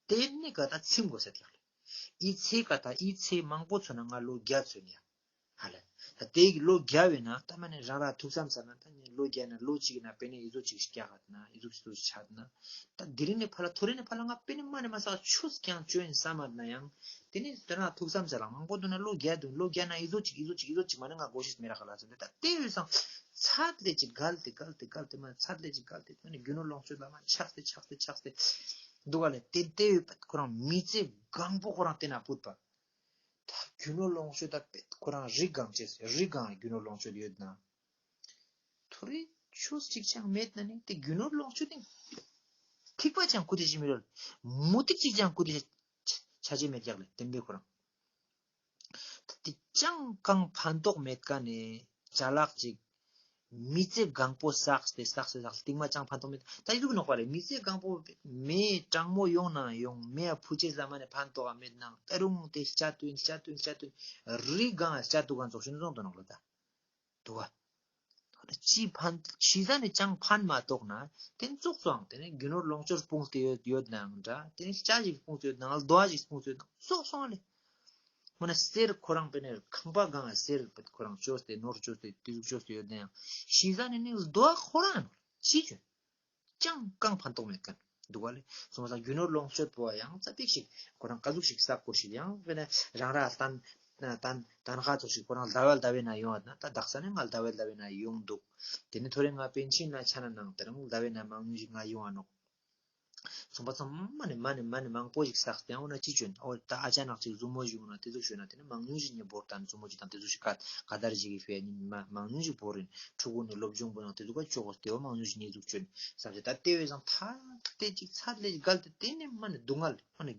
ཏེ་ནེ་ག་ད་ཚིམ་དགོས་ས་ཀྱག་ལེ། འི་ཚེ་ག་ད་འི་ཚེ་མང་པོ་ཚོ་ན་ང་ལོ་བརྒྱ་ཚོ་ནི་ཡ། ཧ་ལེ། ད་ཏེ་གི་ལོ་བརྒྱ་བོའི་ནང་ད་མ་ནེ་རང་རང་ཐུགས་བསམ་ས་ན་ད་ནི་ལོ་བརྒྱ་ན་ལོ་གཅིག་ན་པེ་ནེ་འི་ཟུག་ཅིག་སྐྱག་ཧད་ན་འི་ཟུག་ཅིག་ཆད་ན། ད་དེ་རིང་ནེ་ཕར་ལ་ཐོ་རེ་ནེ་ཕར་ལ་ང་པེ་ནེ་མ་ནེ་མ་ས་ཆོས་ཀྱང་ཅོ་ཨིན་བསམ་མ་ན་ཡང་། ཏེ་ནེ་ད་རང་ཐུགས་བསམ་ས་ལ་མང་པོ་འདུག་ན་ལོ་བརྒྱ་འདུག་ལོ་བརྒྱ་ན་འི་ཟུག་ཅིག་འི་ཟུག་ཅིག་འི་ཟུག་ཅིག་མ་ནེ་ང་གོ་ཤེས་མེད་ར་ཧ་ལ་ཟེར་ཏེ་ད་ཏེ་བོའི་སང་ཚད་ལས་ཅིག་གལ་ཏེ་གལ་ཏེ་གལ་ཏེ་མ་ཚད་ལས་ཅིག་གལ་ཏེ་ད་ནི་རྒྱུ་ནོར་ལོངས་སྤྱོད་ལ་མ་ཆགས་ཏེ་ཆགས་ཏེ་ཆགས་ཏེ་འདུག་ག་ལེ། ཏེ་ཏེ་བོའི་ཁོ་རང་མི་ཚེ་གང་པོ་ཁོ་རང་ཏེ་ན་ཕུད་པ། ད་རྒྱུ་ནོར་ལོངས་སྤྱོད་ད་པེ་ཁོ་རང་རི་གང་ཅེས་རི་གང་རྒྱུ་ནོར་ལོངས་སྤྱོད་ཡོད་ན། ཐོ་རེ་ཆོས་ཅིག་ཅང་མེད་ན་ནི་ཏེ་རྒྱུ་ནོར་ལོངས་སྤྱོད་ནི་ཐིག་པ་ཅང་ཁུ་ཏེ་ཞིག་མི་རོལ། མུ་ཏིག་ཅིག་ཅང་ཁུ་ཏེ་ཆ་ཆ་ཅེས་མེད་ཀྱག་ལེ། བདེན་པའི་ཁོ་རང་། ད་ཏེ་ཅང་གང་ཕན་ཐོགས་མེད་ཀ་ནེ་ཅ་ལག་ཅིག་མི་ཚེ་གང་པོ་བསགས་ཏེ་བསགས་ཏེ་བསགས་སྟིང་མ་ཅང་ཕན་ཐོགས་མེད། ད་འི་ཟུག་ནོག་པ་ལེ། མི་ཚེ་གང་པོ་མེ་གྲང་མོ་ཡོང་ན་ཡོང་མེ་ཡ་ཕུ་ཅེས་ལ་མ་ནེ་ཕན་ཐོགས་མེད་ནང་ད་རུང་ཏེ་སྐྱ་དུ་ཨིན་སྐྱ་དུ་ཨིན་སྐྱ་དུ་ཨིན་རི་གང་སྐྱ་དུ་གང་ཙོགས་ཤིག་ནི་བཟོང་དུ་ནོག་ལེ་ད། འདུག་ག། ཅི་ཕན་ཤི་ཟ་ནེ་ཅང་ཕན་མ་ཐོགས་ན་ཏེ་ཙོགས་སོང་། ཏེ་ནེ་རྒྱུ་ནོར་ལོངས་སྤྱོད་སྤུངས་ཏེ་ཡོད་ཡོད་ནའང་འདྲ། ཏེ་ནེ་སྐྱ་ཞིག་སྤུངས་ཏེ་ཡོད་ནའང་རྡོ་ཞིག་སྤུངས་ཏེ་ཡོད་ནའང་ཙོགས་སོང་ལེ། མ་ནེ་གསེར་ཁོ་རང་པེ་ནེ་ཁང་པ་གང་གསེར་པེ་ཁོ་རང་བཅོས་ཏེ་ནོར་བཅོས་ཏེ་ཏེ་ཟུག་བཅོས་ཏེ་ཡོད་ནའང་ཤི་ཟ་ནེ་ནི་རྡོ་ཁོ་རང་ཅི་ཅོ། ཅང་གང་ཕན་ཐོགས་མེད་ཁན་འདུག་ག་ལེ། སོང་ཙང་རྒྱུ་ནོར་ལོངས་སྤྱོད་པོ་ཡང་ཙ་པིག་ཞིག་ཁོ་རང་ཀ་ཟུག་ཞིག་བསགས་དགོས་ཤིག་ཡང་པེ་ནེ་རང་ར་ལྟན་ལྟན་ལྟན་ཁ་ཙོགས་ཤིག་ཁོ་རང་ཟླ་བ་ཟླ་བའི་ནང་ཡོང་བ་ན་ད་དག་ས་ནེ་ང་ཟླ་བ་ཟླ་བའི་ནང་ཡོང་འདུག། ཏེ་ནེ་ཐོ་རེ་ང་པེན་ཤིན་ལ་ཆ་ན་ནང་ཏེ་རང་ཟླ་བའི་ནང་མང་ཉུང་ཞིག་ང་ཡོང་བ་ནོག། སོང་པ་ཙམ་མ་ནེ་མ་ནེ་མ་ནེ་མང་པོ་ཞིག་བསགས་ཏེ་ཡང་འོ་ན་ཅི་ཅོ་ཨིན། འོ་ད་ཨ་ཅག་ནག་ཅིག་ཟུར་མོ་ཞིག་ཡོང་ན་ཏེ་ཟུག་ཤོད་ན་ཏེ་ནེ་མང་ཉུང་ཞིག་ཉེ་བོར་ཏང་ཟུར་མོ་ཅིག་དང་ཏེ་ཟུག་ཞིག་ཀ་ཀ་དར་ཞིག་གི་ཕེ་ནི་མ་མང་ཉུང་ཞིག་བོར་ཨིན། ཕྲུ་གུ་ནི་སློབ་སྦྱོང་པོ་ནང་ཏེ་ཟུག་ག་ཅོག་གོ་ཏེ་བོ་མང་ཉུང་ཞིག་ཉེ་ཟུག་ཅོ་ཨིན་བསམ་སྟེ་ད་ཏེ་བོའི་སང་ཐ་ཏེ་ཅིག་ཚད་ལས་གལ་ཏེ་ཏེ་ནེ་མ་ནེ་སྡུག་བསྔལ་མ་ནེ་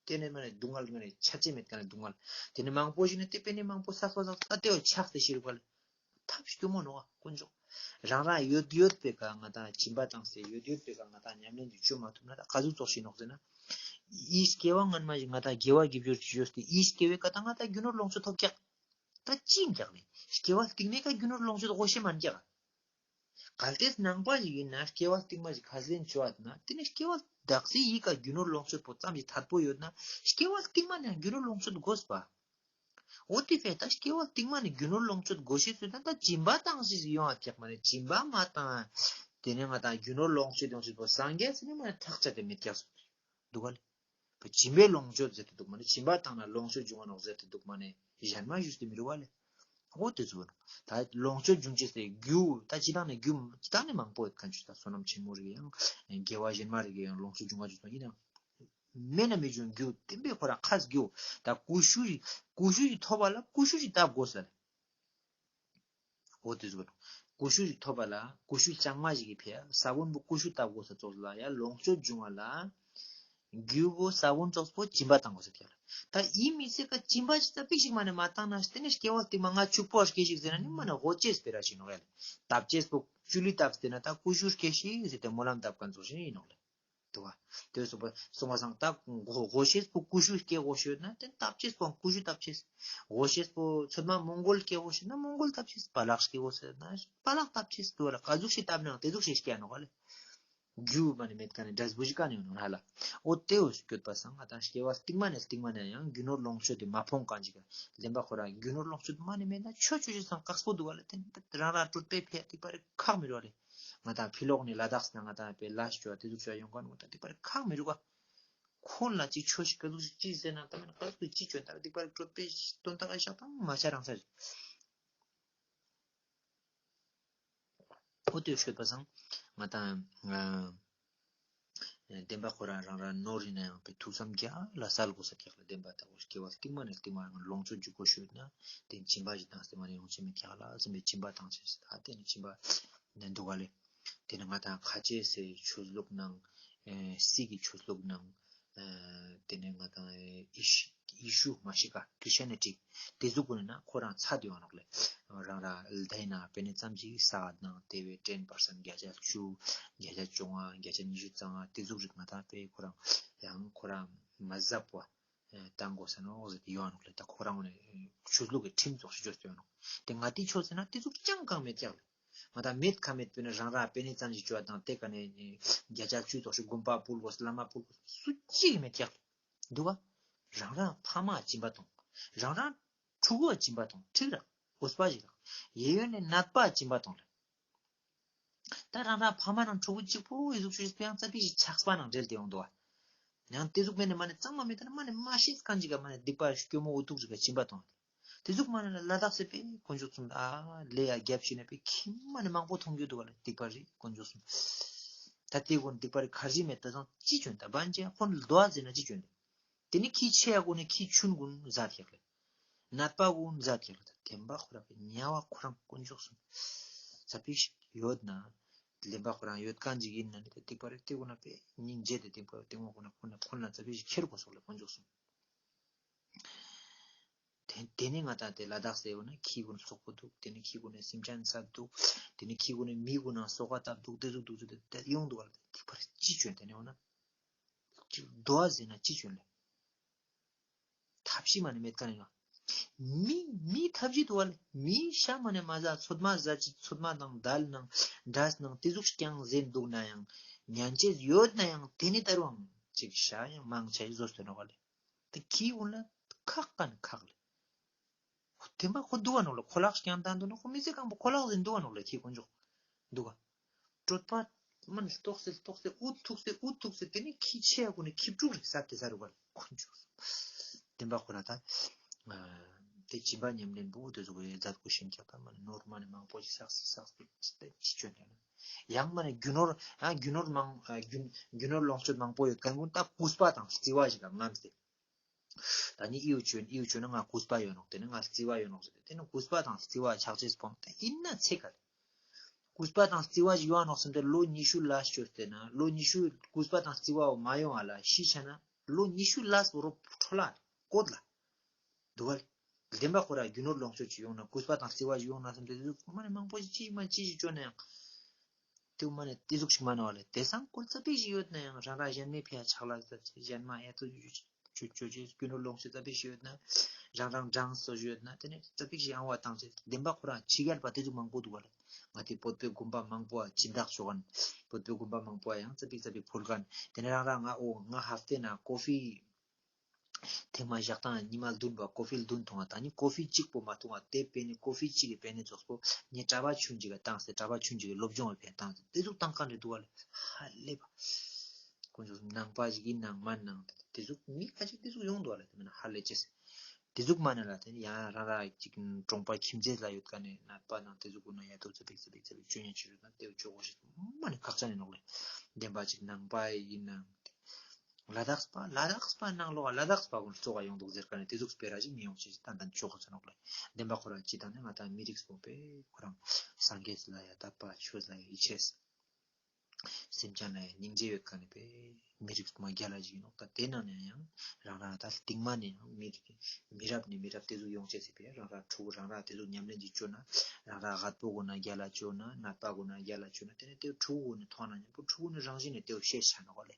ཏེ་ནེ་མ་ནེ་སྡུག་བསྔལ་མ་ནེ་ཆ་ཅེས་མེད་ཁན་ནི་སྡུག་བསྔལ། ཏེ་ནེ་མང་པོ་ཞིག་ནི་ཏེ་པེ་ནེ་མང་པོ་བསགས་པ་བསགས་ད་ཏེ་བོ་ཆགས་ཏེ་ཤི་རུག་པ་ལེ། ཐབས་སྐྱོ་མོ་ནོག་དཀོན་མཆོག། རང་རང་ཡོད་ཡོད་པེ་ཀ་ང་ཏང་སྦྱིན་པ་བཏང་སྟེ་ཡོད་ཡོད་པེ་ཀ་ང་ཏང་ཉམས་ལེན་ཅིག་ཅོ་མ་ཐུབ་ན་ད་ག་ཟུག་ཙོགས་ཤིག་ནོག་ཟེར་ན། འི་སྐྱེ་བ་སྔན་མ་ཞིག་ང་ཏང་དགེ་བ་དགེ་སྦྱོར་ཅིག་ཅོས་ཏེ་འི་སྐྱེ་བའི་ཀ་ད་ང་ཏང་རྒྱུ་ནོར་ལོངས་སྤྱོད་ཐོབ་ཀྱག། ད་ཅི་ཨིན་ཀྱག་ལེ། སྐྱེ་བ་རྟིང་མའི་ཀ་རྒྱུ་ནོར་ལོངས་སྤྱོད་དགོས་ཤེས་མན་ཀྱག། གལ་ཏེ་ནང་པ་ཞིག་ཨིན་ན་སྐྱེ་བ་རྟིང་མ་ཞིག་ཁས་ལེན་ཅོ་ན་ཏེ་ནེ་སྐྱེ་བ་དག་ས་འི་ཀ་རྒྱུ་ནོར་ལོངས་སྤྱོད་པོ་ཙམ་ཞིག་ཐད་པོ་ཡོད་ན་སྐྱེ་བ་རྟིང་མ་ནེ་རྒྱུ་ནོར་ལོངས་སྤྱོད་དགོས་པ། འོ་ཏེ་ཕི་ད་སྐྱེ་བ་རྟིང་མ་ནེ་རྒྱུ་ནོར་ལོངས་སྤྱོད་དགོས་ཤེས་ཟེར་ན་ད་སྦྱིན་པ་བཏང་ཞིག་ཡོང་ང་ཀྱག་མ་ནེ་སྦྱིན་པ་མ་བཏང་ཏེ་ནེ་ང་ཏང་རྒྱུ་ནོར་ལོངས་སྤྱོད་ཡོང་ཅེས་པོ་སངས་རྒྱས་ཟེར་ནེ་མ་ནེ་ཐག་ཆད་དེ་མེད་ཀྱག་སོང་འདུག་ག་ལེ། སྦྱིན་པའི་ལོངས་སྤྱོད་ཟེར་ཏེ་འདུག་མ་ནེ་སྦྱིན་པ་བཏང་ན་ལོངས་སྤྱོད་འབྱུང་ང་ནོག་ཟེར་ཏེ་འདུག་མ་ནེ་གཞན་མ་ཞུས་ཏེ་མི་རུག་པ་ལེ། འོ་ཏེ་ཟུག་ད་ལོངས་སྤྱོད་འབྱུང་ཅེས་སི་རྒྱུ་ད་སྤྱིར་བཏང་ནེ་རྒྱུ་སྤྱིར་བཏང་ནེ་མང་པོ་ཡོད་ཁན་ཅིག་ད་བསོད་ནམས་ཆེན་མོ་རིག་ཡང་དགེ་བ་གཞན་མ་རིག་ཡང་ལོངས་སྤྱོད་འབྱུང་ང་ཅིག་སོང་ཨིན་ན། མེད་ན་མི་འབྱུང་རྒྱུ་བདེན་པའི་ཁོ་རང་ཁ་རྒྱུ་ད་ཀུ་ཤུ་ཞིག་ཀུ་ཤུ་ཞིག་ཐོབ་པ་ལ་ཀུ་ཤུ་ཞིག་བཏབ་དགོས་ས་ལེ། འོ་ཏེ་ཟུག་ཀུ་ཤུ་ཞིག་ཐོབ་པ་ལ་ཀུ་ཤུ་ལྕང་མ་ཞིག་གི་ཕི་ཡ་ས་བོན་པོ་ཀུ་ཤུ་བཏབ་དགོས་ས་ཙོགས་ལ་ཡ་ལོངས་སྤྱོད་འབྱུང་བ་ལ་རྒྱུ་བོ་ས་བོན་ཙོགས་པོ་སྦྱིན་པ་བཏང་དགོས་ས་ཀྱག་ལེ། ད་འི་མི་ཚེ་ཀ་སྦྱིན་པ་ཅིག་ཙ་པིག་ཞིག་མ་ནེ་མ་བཏང་ན་ཏེ་ནེ་སྐྱེ་བ་རྟིང་མ་ང་ཕྱུག་པོ་སྐྱེ་ཞིག་ཟེར་ན་ནི་མ་ནེ་འོ་ཅེས་སྤེ་ར་ཞིག་ནོག་ཡ་ལེ། བཏབ་ཅེས་པོ་ཅུ་ལི་བཏབ་སྟེ་ན་ད་ཀུ་ཤུ་སྐྱེ་ཞིག་ཟེར་ཏེ་སྨོན་ལམ་བཏབ་ཁན་ཙོགས་ཤིག་ཨིན་ནོག་ལེ། འདུག་པ། ཏེ་སོང་པ་སོང་པ་སང་ད་གོ་གོ་ཤེས་པོ་ཀུ་ཤུ་སྐྱེ་གོ་ཤེས་ན་ཏེ་བཏབ་ཅེས་པོ་ཀུ་ཤུ་བཏབ་ཅེས། གོ་ཤེས་པོ་ཚོད་མ་མོང་གོལ་སྐྱེ་གོ་ཤེས་ན་མོང་གོལ་བཏབ་ཅེས། པ་ལགས་སྐྱེ་གོ་ཤེས་ན་པ་ལགས་བཏབ་ཅེས། འདུག་པ་ལ་ག་ཟུག་ཤིག་བཏབ་ནའང་ཏེ་ཟུག་ཤིག་སྐྱེ་ནོག་ལེ། རྒྱུ་མ་ནེ་མེད་ཁན་ནི་འབྲས་བུ་ཞིག་ག་ནེ་ཡོང་ནོག་ཧ་ལ། འོ་ཏེ་བོ་སྐྱོད་པ་སང་ང་ཏང་སྐྱེ་བ་རྟིང་མ་ནེ་རྟིང་མ་ནེ་ཡང་རྒྱུ་ནོར་ལོངས་སྤྱོད་དེ་མ་ཕོངས་གང་ཅིག་ག་བདེན་པ་ཁོ་རང་རྒྱུ་ནོར་ལོངས་སྤྱོད་མ་ནེ་མེད་ན་ཆོ་ཆོ་ཞིག་སང་དཀགས་པོ་འདུག་པ་ལེ། ཏེ་རང་རང་གྲོད་པའི་ཕི་ཡ་ཏིག་པ་རེ་ཁག་མི་རུག་པ་ལེ། ང་ཏང་ཕི་ལོག་ནེ་ལ་དྭགས་ན་ང་ཏང་པེ་ལ་ཤ་ཅོ་ཏེ་ཟུག་ཅོ་ཡོང་ཁན་ང་ཏང་ཏིག་པ་རེ་ཁག་མི་རུག་ག། ཁོང་ལ་ཅིག་ཆོས་ཤིག་ག་ཟུག་ཅིག་ཅི་ཟེར་ན་ཏ་མན་ག་ཟུག་ཅིག་ཅོ་ན་ཏ་ཏིག་པ་རེ་གྲོད་པའི་དོན་དག་ག་ཤ་ཏང་མ་ཆ་རང་ས་ཞིག། འོ་ཏེ་ཤོད་པ་སང་ང་ཏང་ཨ་བདེན་པ་ཁོ་རང་རང་རང་ནོར་ཨིན་ན་ཡང་པེ་ཐུགས་བསམ་རྒྱ་ལ་སལ་དགོས་ས་ཀྱག་ལ། བདེན་པ་ད་འོ་སྐྱེ་བ་རྟིང་མ་ནེ་རྟིང་མ་ལོངས་སྤྱོད་འཇུག་དགོས་ཤོད་ན་ཏེ་སྦྱིན་པ་ཞིག་བཏང་སྟེ་མ་ནེ་ཡོང་ཅེས་མེད་ཀྱག་ལ་ཟེར་བའི་སྦྱིན་པ་བཏང་ཅེས་ཟེར་ཏེ་ནི་སྦྱིན་པ་ནི་འདུག་ག་ལེ། ཏེ་ནི་ང་ཏང་ཁ་ཆེ་སེ་ཆོས་ལུགས་ནང་ཨེ་སྲིད་ཀྱི་ཆོས་ལུགས་ནང་ཨེ་ཏེ་ནི་ང་ཏང་ཨེ་ཨིཤ་ ཡེ་ཤུ་མ་ཤི་ཀ་ཁྲི་སི་ཊི་ཡ་ནི་ཊི་དེ་ཟུག་གུན་ན་ཁོ་རང་ཚད་ཡོང་ནོག་ལེ། རང་རང་ལྡེ་ན་པེ་ནེ་ཙམ་ཞིག་ས་ནང་དེ་བས་ཊེན་པར་སེན་བརྒྱ་ཆ་བཅུ་བརྒྱ་ཆ་བཅོ་ལྔ་བརྒྱ་ཆ་ཉི་ཤུ་རྩ་ལྔ་དེ་ཟུག་རིག་མ་ད་པེ་ཁོ་རང་ཡང་ཁོ་རང་མ་ཟབ་པ་བཏང་དགོས་ས་ནོག་ཟེར་ཏེ་ཡོང་ནོག་ལེ། ད་ཁོ་རང་ནི་ཆོས་ལུགས་ཀྱི་ཁྲིམས་ཙོགས་ཤིག་བཅོས་ཏེ་ཡོང་ནོག། དེ་ང་ཏི་ཆོས་ཟེར་ན་དེ་ཟུག་ཅང་གང་མེད་ཀྱག་ལེ། ང་ད་མེད་ཁ་མེད་པེ་ནེ་རང་རང་པེ་ནེ་ཙམ་ཞིག་བཅོ་བ་དང་དེ་ཀ་ནེ་བརྒྱ་ཆ་བཅུ་ཙོགས་ཤིག་དགོན་པ་ཕུལ་དགོས་བླ་མ་ཕུལ་དགོས་སུ་ཅིག་མེད་ཀྱག་ལེ། འདུག་ག། རང་རང་ཕ་མ་སྦྱིན་པ་གཏོང་། རང་རང་ཕྲུ་གུ་སྦྱིན་པ་གཏོང་། ཁྲིག་ར་འོས་པ་ཞིག་ར། གཡས་གཡོན་ནེ་ནད་པ་སྦྱིན་པ་གཏོང་ལེ། ད་རང་རང་ཕ་མ་ནང་ཕྲུ་གུ་གཅིག་པོ་ཨི་ཟུག་ཆུ་ཡང་ཙ་པིག་ཞིག་ཆགས་པ་ནང་འབྲེལ་ཏེ་ཡོང་འདུག་ག། ཡང་དེ་ཟུག་མེད་ནེ་མ་ནེ་གཙང་མ་མེད་ན་མ་ནེ་མ་ཤེས་མཁན་ཅིག་ག་མ་ནེ་སྡིག་པ་སྐྱོ་མོ་འུ་ཐུག་ཅིག་ག་སྦྱིན་པ་གཏོང་། དེ་ཟུག་མ་ནེ་ལ་ལ་དྭགས་སི་པེ་དཀོན་མཆོག་གསུམ་ཨ་ལེ་ཡ་རྒྱབ་ཤི་ན་པེ་ཁྱིམ་མ་ནེ་མང་པོ་མཐོང་རྒྱུ་འདུག་ག་ལེ། སྡིག་པ་རེ་དཀོན་མཆོག་གསུམ། ད་དེ་གུན་སྡིག་པ་རེ་ཁར་ཇི་མེད་ད་ཚང་ཅི་བཅོན་ད་བན་ཅེ་ཁོན་རྡོ་ཟེར་ན་ཅི་བཅོན་ད། དེ་ནེ་ཁྱི་ཆེ་ཡ་གུན་ནི་ཁྱི་ཆུན་གུན་ཟ་ཐེག་ལེ། ནད་པ་གུན་ཟ་ཐེག་ལེ། ད་དེན་པ་ཁོ་རང་པེ་ཉ་བ་ཁོ་རང་དཀོན་མཆོག་གསུམ། ཙ་པིག་ཞིག་ཡོད་ན། དེན་པ་ཁོ་རང་ཡོད་མཁན་ཅིག་ཡིན་ན་ནི་ད་སྡིག་པ་རེ་དེ་གུན་ན་པེ་སྙིང་རྗེ་དེ་སྡིག་པ་རེ་དེ་གུན་ན་ཁོན་ན་ཁོན་ན་ཙ་པིག་ཞིག་ཁྱེར་དགོས་སོག་ལེ་དཀོན་མཆོག་གསུམ། དེ་དེ་ནེ་ང་ད་དེ་ལ་དྭགས་སི་ཡོད་ན་ཁྱི་གུན་སོག་པོ་འདུག། དེ་ནེ་ཁྱི་གུན་ནི་སེམས་ཅན་ཚ་འདུག། དེ་ནེ་ཁྱི་གུན་ནི་མི་གུན་ན་སོག་པ་བཏབ་འདུག། དེ་ཟུག་འདུག་ཟུག་དེ་ཡོང་འདུག་ག་ལེ། ད་སྡིག་པ་རེ་ཅི་བཅོན་དེ་ནེ་འོ་ན། རྡོ་ཟེར་ན་ཅི་བཅོན་ལེ། ཐབས་ཤེས་མ་ནེ་མེད་ཀ་ནེ་ང་། མི་མི་ཐབས་ཤེས་འདུག་ག་ལེ། མི་ཤ་མ་ནེ་མ་ཟ། ཚོད་མ་ཟ་ཅིག་ཚོད་མ་དང་དལ་ནང་འདྲ་ནང་དེ་ཟུག་རྐྱང་ཟེར་འདུག་ན་ཡང་ཉན་ཅེས་ཡོད་ན་ཡང་དེ་ནེ་ད་རུང་ཅིག་ཤ་ཡང་མང་ཆེ་བཟོ་སྟེ་ནོག་ག་ལེ། དེ་ཁྱི་གུན་ལ་ཁག་ཀ་ནེ་ཁག་ལེ། དེན་པ་ཁོ་འདུག་ག་ནོག་ལེ། ཁོ་ལག་རྐྱང་བཏང་འདུག་ན་ཁོ་མི་ཚེ་གང་པོ་ཁོ་ལག་ཟིན་འདུག་ག་ནོག་ལེ། ཁྱི་དཀོན་མཆོག་འདུག་ག། གྲོད་པ་མ་ནེ་ལྟོགས་སེ་ལྟོགས་སེ་འུ་ཐུག་སེ་འུ་ཐུག་སེ་དེ་ནེ་ཁྱི་ཆེ་ཡ་གུན་ནི་ཁྱི་ཕྲུག་རེ་ཟ་དེ་ཟ་རུ་ག་ལེ། དཀོན་མཆོག་གསུམ། དེན་པ་ཁོ་རང་ད་དེ་སྦྱིན་པ་ཉམས་ལེན་པོ་དེ་ཟུག་གི་མཛད་དགོས་ཤེས་ཀྱག། ད་མ་ནེ་ནོར་མ་ནེ་མང་པོ་ཞིག་བསགས་བསགས་བསགས་ཅི་བཅོན་ཡང་མ་ནེ་རྒྱུ་ནོར་ཨ་རྒྱུ་ནོར་མང་ཨ་རྒྱུ་རྒྱུ་ནོར་ལོངས་སྤྱོད་མང་པོ་ཡོད་མཁན་གུན་ད་གུས་པ་དང་བརྩི་བ་ཞིག་ག་ངམ་སྟེ། ད་ནི་ཨིའུ་བཅོན་ཨིའུ་བཅོན་ན་ང་གུས་པ་ཡོད་ནོག། དེ་ནེ་ང་བརྩི་བ་ཡོད་ནོག་ཟེར་ཏེ་དེ་ནེ་གུས་པ་དང་བརྩི་བ་ཆགས་ཅེས་པོ་ད་ཡིན་ན་ཚེ་ག་ལེ། གུས་པ་དང་བརྩི་བ་ཞིག་ཡོང་ནོག་བསམ་སྟེ་ལོ་ཉི་ཤུ་ལ་བཅོས་ཏེ་ན་ལོ་ཉི་ཤུ་གུས་པ་དང་བརྩི་བ་མ་ཡོང་བ་ལ་ཤི་ཆ་ན་ལོ་ཉི་ཤུ་ལ་སོ་རོ་འཕྲོ་ལ་བཀོད་ལ་འདུག་ག་ལེ། དེན་པ་ཁོ་རང་རྒྱུ་ནོར་ལོངས་སྤྱོད་ཅིག་ཡོང་ན་གུས་པ་དང་བརྩི་བ་ཞིག་ཡོང་ན་བསམ་སྟེ་དེ་ཟུག་མ་ནེ་མང་པོ་ཞིག་ཅི་མ་ཅི་ཞིག་བཅོན་ན་ཡང་། དེ་མ་ནེ་དེ་ཟུག་ཞིག་མ་ནེ་བ་ལེ། དེ་སང་ཀོལ་ཙ་པིག་ཞིག་ཡོད་ན་ཡང་རང་རང་གཞན་མའི་ཕི་ཡ་ཆག་ལ་ཙ་ཅིག་གཞན་མ་ཡ་ཏོ་ཅོ་ཅོ་ཅེས་རྒྱུ་ནོར་ལོངས་སྤྱོད་ཙ་པིག་ཞིག་ཡོད་ན་རང་རང་འགྲངས་སོ་ཞིག་ཡོད་ན་དེ་ནེ་ཙ་པིག་ཞིག་ཨང་བ་བཏང་ཅེས་དེན་པ་ཁོ་རང་ཕྱི་རྒྱལ་པ་དེ་ཟུག་མང་པོ་འདུག་ག་ལེ། ང་དེ་བོད་པའི་དགོན་པ་མང་པོ་ཨ་སྦྱིན་བདག་ཆོག་ག་ནེ་བོད་པའི་དགོན་པ་མང་པོ་ཨ་ཡང་ཙ་པིག་ཙ་པིག་ཕུལ་ག་ནེ་དེ་ནེ་རང་རང་ང་འོ་ང་ཧབ་ཏེ་ན་ཀོ་ཕི་ཐེངས་མ་ཞག་དང་ཉི་མ་བདུན་པ་ཀོ་ཕི་བདུན་འཐུང་བ་དང་ནི་ཀོ་ཕི་གཅིག་པོ་མ་འཐུང་བ་དེ་པེ་ནེ་ཀོ་ཕི་གཅིག་གི་པེ་ནེ་ཙོགས་པོ་ནི་གྲྭ་པ་ཆུང་ཅིག་ག་བཏང་སྟེ་གྲྭ་པ་ཆུང་ཅིག་གི་སློབ་སྦྱོང་བའི་ཕན་བཏང་སྟེ་དེ་ཟུག་བཏང་མཁན་རེ་འདུག་ག་ལེ། ཧ་ལས་པ། དཀོན་མཆོག་གསུམ་ནང་པ་ཞིག་ཡིན་ནང་མན་ནང་དེ་ཟུག་མི་ཁ་ཅིག་དེ་ཟུག་ཡོང་འདུག་ག་ལེ། དེ་མིན་ན་ཧ་ལས་ཅེས། དེ་ཟུག་མ་ནེ་ལ་དེ་ནི་ཡང་རང་རང་ཅིག་གྲོང་པ་ཁྱིམ་མཚེས་ལ་ཡོད་མཁན་ནི་ནད་པ་ནང་དེ་ཟུག་གུན་ན་ཡ་ཏོ་ཙ་པིག་ཙ་པིག་ཙ་པིག་བཅོ་ཉེན་ཅིག་ཡོད་ན་དེ་བཅོ་དགོས་ཤེས་མ་ནེ་ཁག་ཅན་ཡིན་ནོག་ལེ། དེན་པ་ཅིག་ནང་པ་ཡིན་ནང་། ལ་དྭགས་པ་ལ་དྭགས་པ་ནང་ལོགས་ལ་དྭགས་པ་གུན་ཙོགས་ཀ་ཡོང་དུག་ཟེར་ཀ་ནེ་དེ་ཟུག་སྤེ་ར་ཞིག་མི་ཡོང་ཅེས་ཏན་ཏན་ཆོག་གོ་ཟེར་ནོག་ལེ། དེན་པ་ཁོ་རང་ཅི་ཏང་ནེ་ང་ཏང་མི་རིགས་པོ་པེ་ཁོ་རང་སངས་རྒྱས་ལ་ཡ་དད་པ་ཆོས་ལ་ཡ་ཡིད་ཆེས། སེམས་ཅན་ལ་ཡ་སྙིང་རྗེ་ཡོད་ཀ་ནེ་པེ་མི་རིགས་པོ་མ་རྒྱལ་ལ་ཞིག་ཡིན་ནོག། ད་དེ་ནང་ནེ་ཡང་རང་རང་ད་སྟིང་མ་ནེ་ཡང་མི་རིགས་མི་རབས་ནེ་མི་རབས་དེ་ཟུག་ཡོང་ཅེས་སི་པེ་རང་རང་ཕྲུ་གུ་རང་རང་དེ་ཟུག་ཉམས་ལེན་ཅིག་བཅོ་ན་རང་རང་རྒད་པོ་གུན་ན་རྒྱལ་ལ་བཅོ་ན་ནད་པ་གུན་ན་རྒྱལ་ལ་བཅོ་ན་དེ་ནེ་དེ་ཕྲུ་གུ་གུན་ནེ་མཐོང་ན་ཉམ་པོ་ཕྲུ་གུ་ནེ་རང་བཞིན་ནེ་དེ་བོ་ཤེས་ཆ་ནོག་ལེ།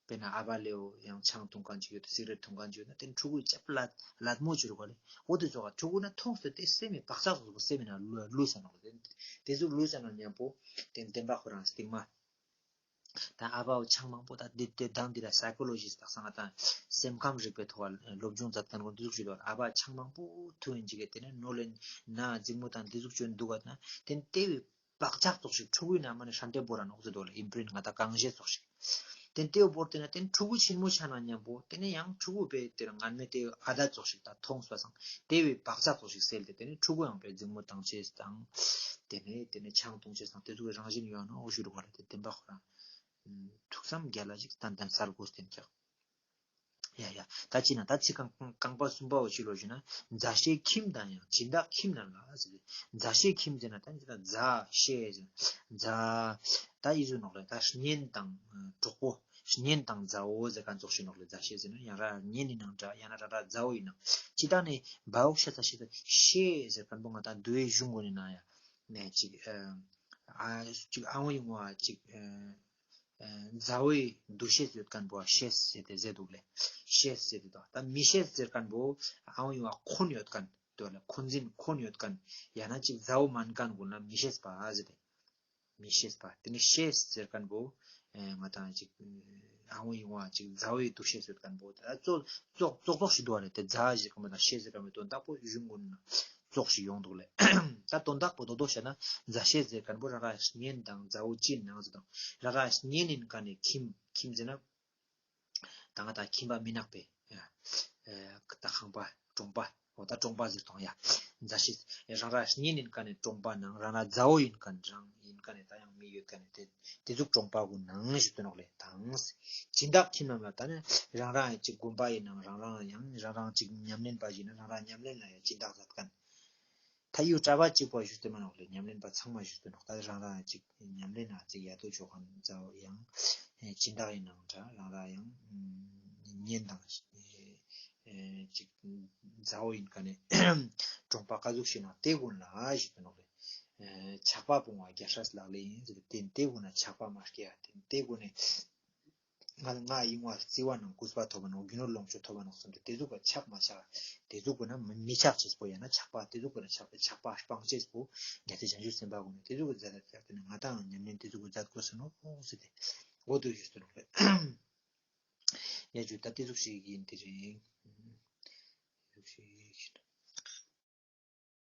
དཔེར་ན་ཨ་བ་ལེའོ་ཡང་ཆང་འཐུང་མཁན་ཅིག་ཡོད་དེ་སིག་རེཊ་འཐུང་མཁན་ཅིག་ཡོད་ན་དེ་ཕྲུ་གུའི་ལྕེབ་ལད་ལད་མོ་ཅིག་རུ་ག་ལེ། འོ་དེ་ཙོགས་ཕྲུ་གུ་ན་མཐོང་སྟེ་དེ་སེམས་མི་བག་ཆགས་ཙོགས་སེམས་མི་ན་ལུས་ལུས་ས་ནོག་ལེ། དེ་ཙོགས་ལུས་ས་ན་ཉམ་པོ་དེ་དེན་པ་ཁོ་རང་སྟིང་མ། ད་ཨ་བའོ་ཆང་མང་པོ་ད་དེ་དེ་དང་དེ་ལ་སའི་ཀོ་ལོ་ཇིས་ད་སང་ང་ཏང་སེམས་ཁམས་རིག་པའི་ཐོག་ལ་སློབ་སྦྱོང་མཛད་མཁན་གུན་དེ་ཟུག་ཅིག་ཡོད། ཨ་བ་ཆང་མང་པོ་འཐུང་ཡིན་ཅིག་གི་དེ་ནེ་ནོར་ལེན་ན་འཛིང་མོ་དང་དེ་ཟུག་ཅིག་འདུག་ག་ན་དེ་དེ་བོའི་བག་ཆགས་ཙོགས་ཤིག་ཕྲུ་གུའི་ནང་མ་ནེ་ཧྲན་ཏེ་བོར་ར་ནོག་ཟེར་དོ་ལེ། ཨིམ་པྲིན་ང་ཏང་རྐང་བཞེས་ཙོགས་ཤིག། དེ་དེ་བོ་བོར་ཏེ་ན་དེ་ཕྲུ་གུ་ཆེན་མོ་ཆ་ན་ཉམ་པོ་དེ་ནེ་ཡང་ཕྲུ་གུ་པེ་དེ་ར་ངན་མེད་དེ་ཨ་ད་ཙོགས་ཤིག་ད་མཐོང་སོ་སང་དེ་བོའི་བག་ཆགས་ཙོགས་ཤིག་སེལ་ཏེ་དེ་ནེ་ཕྲུ་གུ་ཡང་པེ་འཛིང་མོ་བཏང་ཅེས་དང་དེ་ནེ་དེ་ནེ་ཆང་འཐུང་ཅེས་དང་དེ་ཚོ་གི་རང་བཞིན་ཡོང་ནོག་འོ་ཞུ་རུ་བ་ལེ། དེ་དེན་པ་ཁོ་རང་ཐུགས་བསམ་རྒྱ་ལ་ཞིག་ཏན་ཏན་གསལ་དགོས་ཏེ་ཀྱག། ཡ་ཡ། ད་ཅི་ན་ད་ཚིག་རྐང་རྐང་པ་གསུམ་པ་བོ་ཅི་ལོ་ཞུ་ན། མཛའ་བཤེས་ཁྱིམ་དང་ཡང་། སྦྱིན་བདག་ཁྱིམ་ནང་ལ་ཟེར། མཛའ་བཤེས་ཁྱིམ་ཟེར་ན་ད་ཅི་ད་མཛའ་བཤེས་ཟེར། མཛའ། ད་ཡི་ཟུ་ནོག་ལེ། ད་གཉེན་དང་གྲོགས་པོ། གཉེན་དང་མཛའ་བོ་ཟེར་ཁན་ཙོགས་ཤིག་ནོག་ལེ། མཛའ་བཤེས་ཟེར་ན་ཡང་རང་གཉེན་ཡིན་ནང་འདྲ་ཡང་ན་རང་རང་མཛའ་བོ་ཡིན་ནང་ཅི་ད་ནི་བའོ་ཤ་ཚ་ཤེས་ཤེས་ཟེར་ཁན་པོ་ང་དང་དུ་བའི་གཞུང་གུན་ནི་ནང་ཡ་ནས་ཅིག་ཨ་ཨ་ཅིག་ཨ་བོ་ཡིན་བ་ཅིག་ཨ་ཨ་མཛའ་བོའི་འདུ་ཤེས་ཡོད་ཁན་པོ་ཤེས་ཟེར་ཏེ་ཟེར་འདུག་ལེ། ཤེས་ཟེར་ཏེ་དོ་ད་མི་ཤེས་ཟེར་ཁན་པོ་ཨ་བོ་ཡིན་བ་འཁོན་ཡོད་ཁན་དོ་ལེ། འཁོན་འཛིན་འཁོན་ཡོད་ཁན་ཡང་ན་ཅིག་མཛའ་བོ་མན་ཁན་གུན་ལ་མི་ཤེས་པ་ཟེར་ཏེ། མི་ཤེས་པ། དེ་ནི་ཤེས་ཟེར་ཁན་པོ་ཨེ་ང་དང་ཅིག་ཨ་བོ་ཡིན་བ་ཅིག་མཛའ་བོའི་འདུ་ཤེས་ཟེར་ཁན་པོ་ད་ཙོགས་ཙོགས་ཙོགས་ཤིག་འདུག་ལེ། དེ་མཛའ་ཟེར་ཁན་པོ་དང་ཤེས་ཟེར་ཁན་པོའི་དོན་དག་པོ་གཞུང་གུན་ན་ཙོགས་ཤིག་ཡོང་འདུག་ལེ། ད་དོན་དག་པོ་རྡོག་རྡོག་བཤད་ན་མཛའ་བཤེས་ཟེར་ཁན་པོ་རང་རང་གཉེན་དང་མཛའ་བོ་ཅི་ནང་ཟེར་དང་རང་རང་གཉེན་ཡིན་ཁན་ནི་ཁྱིམ་ཁྱིམ་ཟེར་ན་ད་ང་དང་ཁྱིམ་པ་མི་ནག་པའི་ཨ་ད་ཁང་པ་གྲོང་པ་འོ་ད་གྲོང་པ་ཟེར་དང་ཡ་མཛའ་བཤེས་རང་རང་གཉེན་ཡིན་ཁན་ནི་གྲོང་པ་ནང་རང་རང་མཛའ་བོ་ཡིན་ཁན་རང་ཡིན་ཁན་ནི་ད་ཡང་མི་ཡོད་ཁན་ནི་དེ་དེ་ཟུག་གྲོང་པ་གུན་ནང་ཞུ་དོ་ནོག་ལེ། དང་སྦྱིན་བདག་ཁྱིམ་ནང་ལ་ད་ནི་རང་རང་ཅིག་དགོན་པ་ཡིན་ནང་རང་རང་ཡང་རང་རང་ཅིག་ཉམས་ལེན་པ་ཡིན་ན་རང་རང་ཉམས་ལེན་ལ་ཡང་སྦྱིན་བདག་མཛད་ཁན། ད་ཡུལ་གྲྭ་པ་གཅིག་པོ་ཞུ་སྟེ་མ་ནོག་ལེ། ཉམས་ལེན་པ་ཚང་མ་ཞུ་སྟེ་ནོག་ད་རང་རང་ཅིག་ཉམས་ལེན་ན་ཅིག་ཡ་དོ་ཅོ་ཁན་མཛའ་བོ་ཡང་ཨེ་སྦྱིན་བདག་ཡིན་ནང་འདྲ་རང་རང་ཡང་ཨེ་གཉེན་དང་ཨེ་ཅིག་མཛའ་བོ་ཡིན་ཁན་ནི་གྲོང་པ་ཀ་ཟུག་ཞིག་ནང་དེ་གུན་ལ་ཞུ་སྟེ་ནོག་ལེ། ཨེ་ཆགས་པ་སྤོང་བ་རྒྱལ་སྲས་ལག་ལེན་ཡིན་ཟེར་ཏེ་དེ་གུན་ན་ཆགས་པ་མ་སྐྱེ་ཡ་དེ་དེ་གུན་ནི་ང་ང་ཡིན་བ་བརྩི་བ་ནང་གུས་པ་ཐོབ་པ་ནང་རྒྱུ་ནོར་ལོངས་སྤྱོད་ཐོབ་པ་ནང་གསུམ་དེ་དེ་ཟུག་ག་ཆགས་མ་ཆགས་དེ་ཟུག་གུན་ན་མི་མི་ཆགས་ཅེས་པོ་ཡང་ན་ཆགས་པ་དེ་ཟུག་གུན་ན་ཆགས་པ་ཆགས་པ་སྤང་ཅེས་པོ་ཉ་ཚེ་བྱང་ཆུབ་སེམས་དཔའ་གུན་ནི་དེ་ཟུག་གུན་མཛད་དེ་ནི་ང་དང་ཉམས་ལེན་དེ་ཟུག་གུན་མཛད་དགོས་སོ་ནོག་ཟེར་ཏེ་འོ་དུ་ཞུས་ཏེ་ནོག་ལེ། ཡ་ཇུ་ད་དེ་ཟུག་ཞིག་ཡིན་དེ་རེད། དེ་ཟུག་ཞིག་ཡིན།